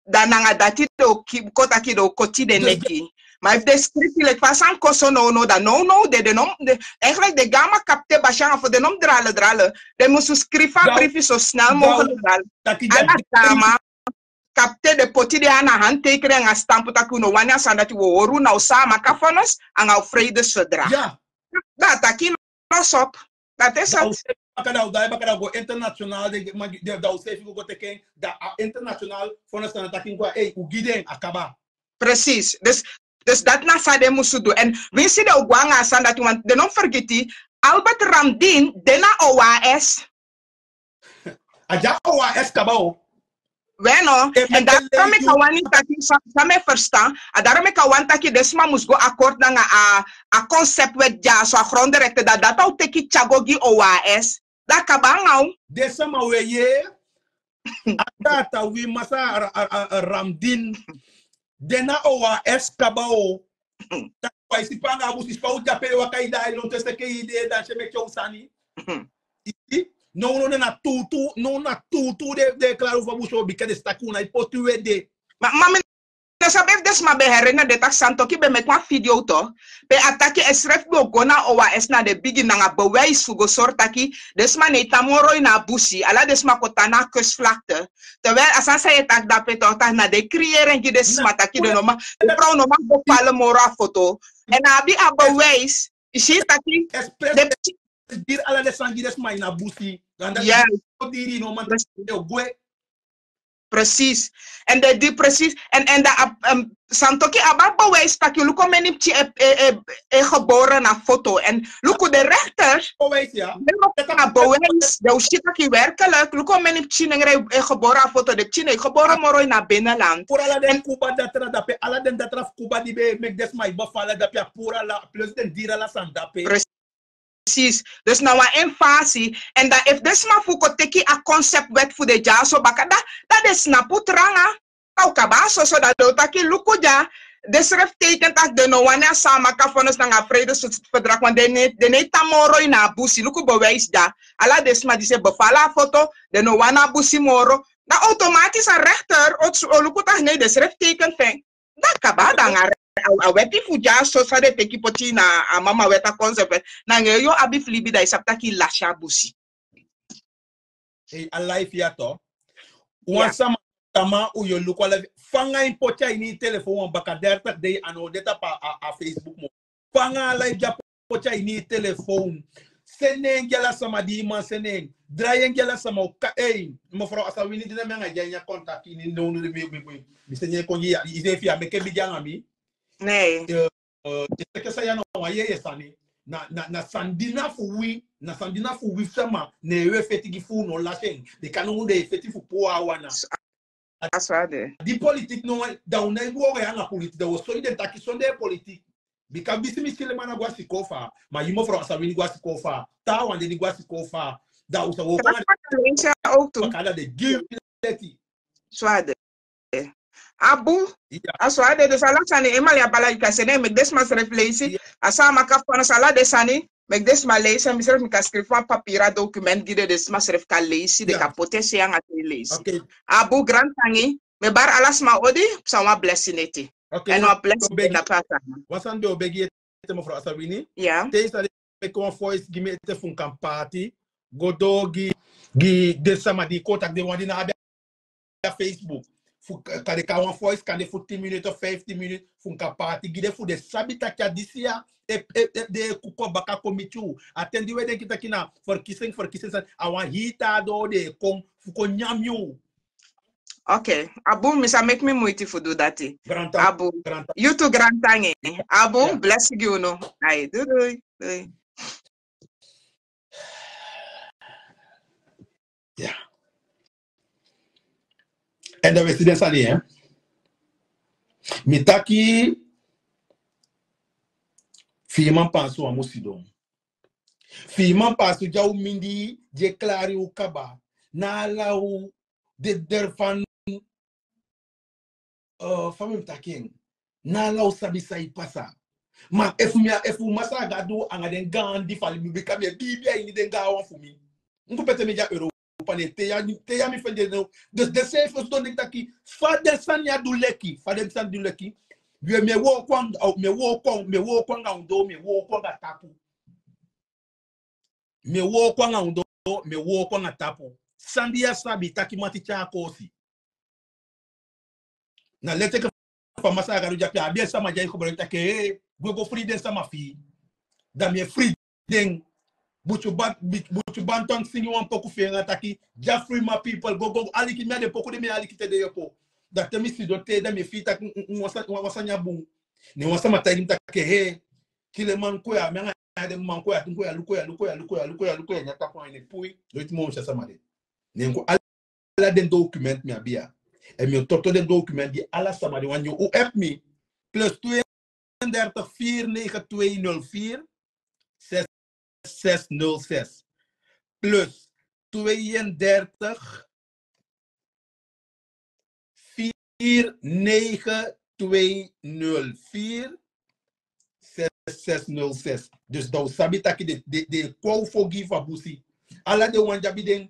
dan nanga dati den o ki-, kon taki den o koti den neki. Ma efu den skrifi leki fa a sani kon so nownow, dan nownow den, den no, den, eigenlijk den Gama kapten basi anga fo, den no mus drale drale. Den musu skrifi a brifi so snel mogelijk dan. Ala Gama kapten den poti den handtekening anga stampu taki un no wani a sani dati, wi o hori unu na u Saamaka vonnis anga u vredesverdrag. Dan a taki los op. Dati e seti. Dan u seiker baka, dan u daai baka, dan go international, den, den, dan u seiker go, go teki en, dan a international vonnis na taki go, ei, u gi den, a kaba. Precies. Dus, dus dati na san den musu du. En winsi den o go anga a sani dati, want den no fergiti, Albert Ramdien de na O A S. A de na O A S kaba o. We no, en daarom meki a wani taki san, san mi e ferstan, a daarom meki a wani taki den sma mus go akkoord nanga a, a concept wet dya so, a grondenrechten, dan dati a o teki tyari go gi O A S, dan kaba nanga u. Den sma we ye, a dati a wi masa a, a, a, a Ramdien, de na O A S kaba o. Taki wi e si panga a busi, fa u de ape e waka, i daai lontu e seke i de, dan se meki u sani. Isi, no, no, no, na tutu, no, na tutu den, den e klari fu a busi o, bika den si taki un nai poti u ede. Ma, ma mi no sabi efu den sma ben heri na den taki Santoki ben meki wan video tu. Pe a taki ensrefi ben o go na owa esi na den bigi nanga bewijs fu go sori taki den sma no e tan moro ini a busi, ala den sma kon tan na a kusvlakte. Terwijl a sani san yu e taki dape tu, taki na den kriyeri en gi den sma taki den no man, den frow no man go fale moro a foto. Èn a abi a bewijs. Yu si taki den diri ala den sani gi den sma ini a busi. Diri no man taki den o gwe. Precies. En de di precies. En en de Santoki abi a bewijs taki luku meni pikin e e e e gebore na foto. En luku de rechter. Bewijs ya. Den o kon na bewijs, den o si taki werkelijk luku meni pikin nengre e gebore na foto, den pikin e gebore moro ini a binnenland. Puru ala den kuba datra dape, ala den datra fu kuba di ben e meki den sma e befala dape, a puru ala, plus den diri ala sani dape. Precies. Dus na wan invasi. En dan efu den sma fu kon teki a concept wet fu den dyaso baka, dan den snapu tranga. Dan un kaba a soso, dan den o taki luku dya. Den srefi teken taki den no wani a Saamaka vonnis nanga a vredesverdrag, want den no e tan moro ini a busi. Luku bewijs dya. Ala den sma disi e befala a foto, den no wani a busi moro. Dan automatisch a rechter o luku taki nei, den srefi teken fu en. Dan kaba, dan a weti fu dyaso san den teki poti na a mama weti a concept, nanga en yu o abi fu libi, dan yu sabi taki yu lasi a busi. Ei, a life ya tu. Wan sama, tamaa un yu o luku a life. Fa nanga yu poti a ini yu telefon wan baka dertig dei, a no o de tapu a Facebook moro. Fa nanga a life dya poti a ini yu telefon. Seni en gi ala sama di yu man seni en. Drai en gi ala sama, o ka, ei, mevrouw Asawini, di na mi nanga yu de a ini a contact ini nownow, mi, mi, mi, mi seni en kon gi yu, yu seefi ya meke bigi nanga mi. Nee. Eh, eh, yu teki san ya na wan yeye sani. Na, na, na sani di na fu wi, na sani di na fu wi sama, ne wi e feti gi fu un no lasi en. Den kan no, un de e feti fu puru a wan na. A so a de. Di politik no, dan un no e go nanga politik, dan un o sori den taki sondee politik. Bika wi si mi Siliman na go a sikoo fa, ma yu mevrouw Asawini go a sikoo fa, taawan de di go a sikoo fa, dan un sa wooko nanga den. Leisi en ook tu. Baka dan den gi wi leti. So a de. Abu, a so a de, dus ala sani, e mali a bala yu kan seni en, meki den sma srefi leisi. A Saamaka vonnis, ala den sani, meki den sma leisi en, mi srefi mi kan skrifi wan papira document gi den, den sma srefi kan leisi, den kan poti en sei nanga sei leisi. Abu, grantangi, mi e bari ala sma odi, psa wan blessing ete. Èn wan blessing na pasa. Wan sani mi o begi ete, mevrouw Asawini. Ya. Te yu sa meki wan voice gi mi ete fu mi kan paati, go doo gi, gi den sama di kon taki den wan di na abi a Facebook. Fu ka-, kande kon a wan voice, kande fu tin minute of vijftien minute, fu mi kan paati gi den fu den sabi taki a disi ya, e, e, e, den e kuku baka kon miti yu. A ten di wi e denki taki na verkiezing, verkiezing sani, a wan hii taa doo den e kon, fu kon nyan yu. Oké, Abu, mi sa meki mi muiti fu du dati. Grantangi. Abu, grantangi. Yu tu grantangi. Abu, ya, blessing gi unu. Ai, doei, doei, doei. Ya. Èn dan wi e si den sani, hè. Mi taki, fiiman pansu wan mu sidon. Fiiman pansu dya un mindii, di e klari un kaba. Na ala un de derfan, eh, fa mi mu taki en. Na ala un sabi san e pasa. Ma efu mi a, efu Masra Gadu anga den gaan di fali mi, bika mi e biibi a ini den gaanwan fu mi. Un kon peti mi dya Europa ne, te ya, te ya mi fende no. Dus den seefi o sidon den taki, fa den sani ya du leki, fa den sani du leki. We mi e wooko anga, mi e wooko, mi e wooko anga ondoo, mi e wooko anga tapu. Mi e wooko anga ondoo, mi e wooko anga tapu. San di ya sabi taki mati tyai koosi. Na leti enke fa Masra Gadu dyape, a abi en sama di e koboloiki taki, eh, gwe go frii den sama fi yu. Dan mi e frii den. Buju Ban-, Buju Banton singi wan poku fi en, a taki, dya frii ma people, go, go, aliki mi, a den poku di mi e aliki te den yopo. Dan te mi sidon te, dan mi e fii taki, mm, mm, wan sa-, wan, wan sani ya bun. Ne wan sama taigi mi taki, eh, Siliman, kon ya, mi anga den man kon ya, tun kon ya, luku ya, luku ya, luku ya, luku ya, luku ya, nyan tapu a ini pui, noiti moo mi si a sama de. Ne kon ala den document mi abi ya. Èn mi o toto den document gi ala sama di wani un help mi. Plus tweeëndertig vier negen twee nul vier zes zes nul zes. Plus tweeëndertig vier negen twee nul vier zes zes nul zes. Dus dan un sabi taki den, den, den e kon un fu gi fu a busi. Ala den wan di abi den,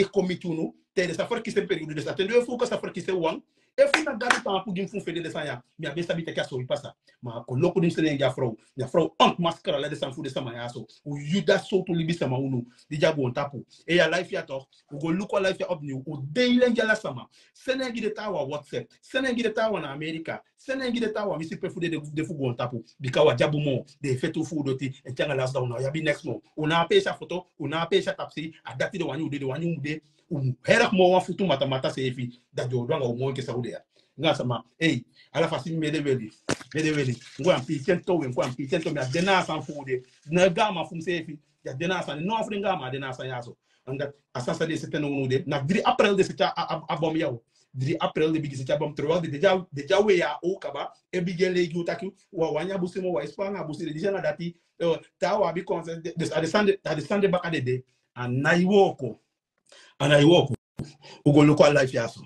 lei kon miti unu. Te den sa ferkisi en periode, den sa ten den e fu kon sa ferkisi en wan. Efu na Gado taampu gi mi fu mi fende den sani ya, mi á be sabi taki a so e pasa. Ma a koloku di mi seni en gi a frow, na a frow ontmaskeri ala den sani fu den sama ya so. Un yu dati sowtu libisama unu di de a goontapu. Eya, a live ya toch, un go luku a live ya opnieuw, un deili en gi ala sama. Seni en gi den taawan na WhatsApp, seni en gi den taawan na Amerika, seni en gi den taawan, mi si pe fu den de fu goontapu. Bika wi á abi moo, den e feti un fu un doti, en te anga lasi dati un ná o abi neks moo. Un ná a peesi a foto, un ná a peesi a tapusei, a dati den wani un de, den wani un de. Un erg moo wan futu matamata seefi, dati den o du anga un moo enke san un de ya. Anga sama, ei, ala fasi mi e de weli, mi e de weli. Ngu a pikin to, ngu a pikin to, mi á de na a sani fu un de. Na gaaman fu mi seefi, ya de na a sani, no wan fu den gaaman á de na a sani ya so. Anga a sani san den e seti nownow de, na dri april den e seti a, a, a bom ya o. Dri april den bigin seti a bom, terwijl den de dya, den dya wei a o kaba, e bigin e lei gi un taki, wi á wani a busi moo, wi á e span anga a busi, den disi anga dati, eh, te a wi abi konsensi, dus a den sani de, a den sani de baka den de, a nái wooko. And a e woku. U go luku a life ya so.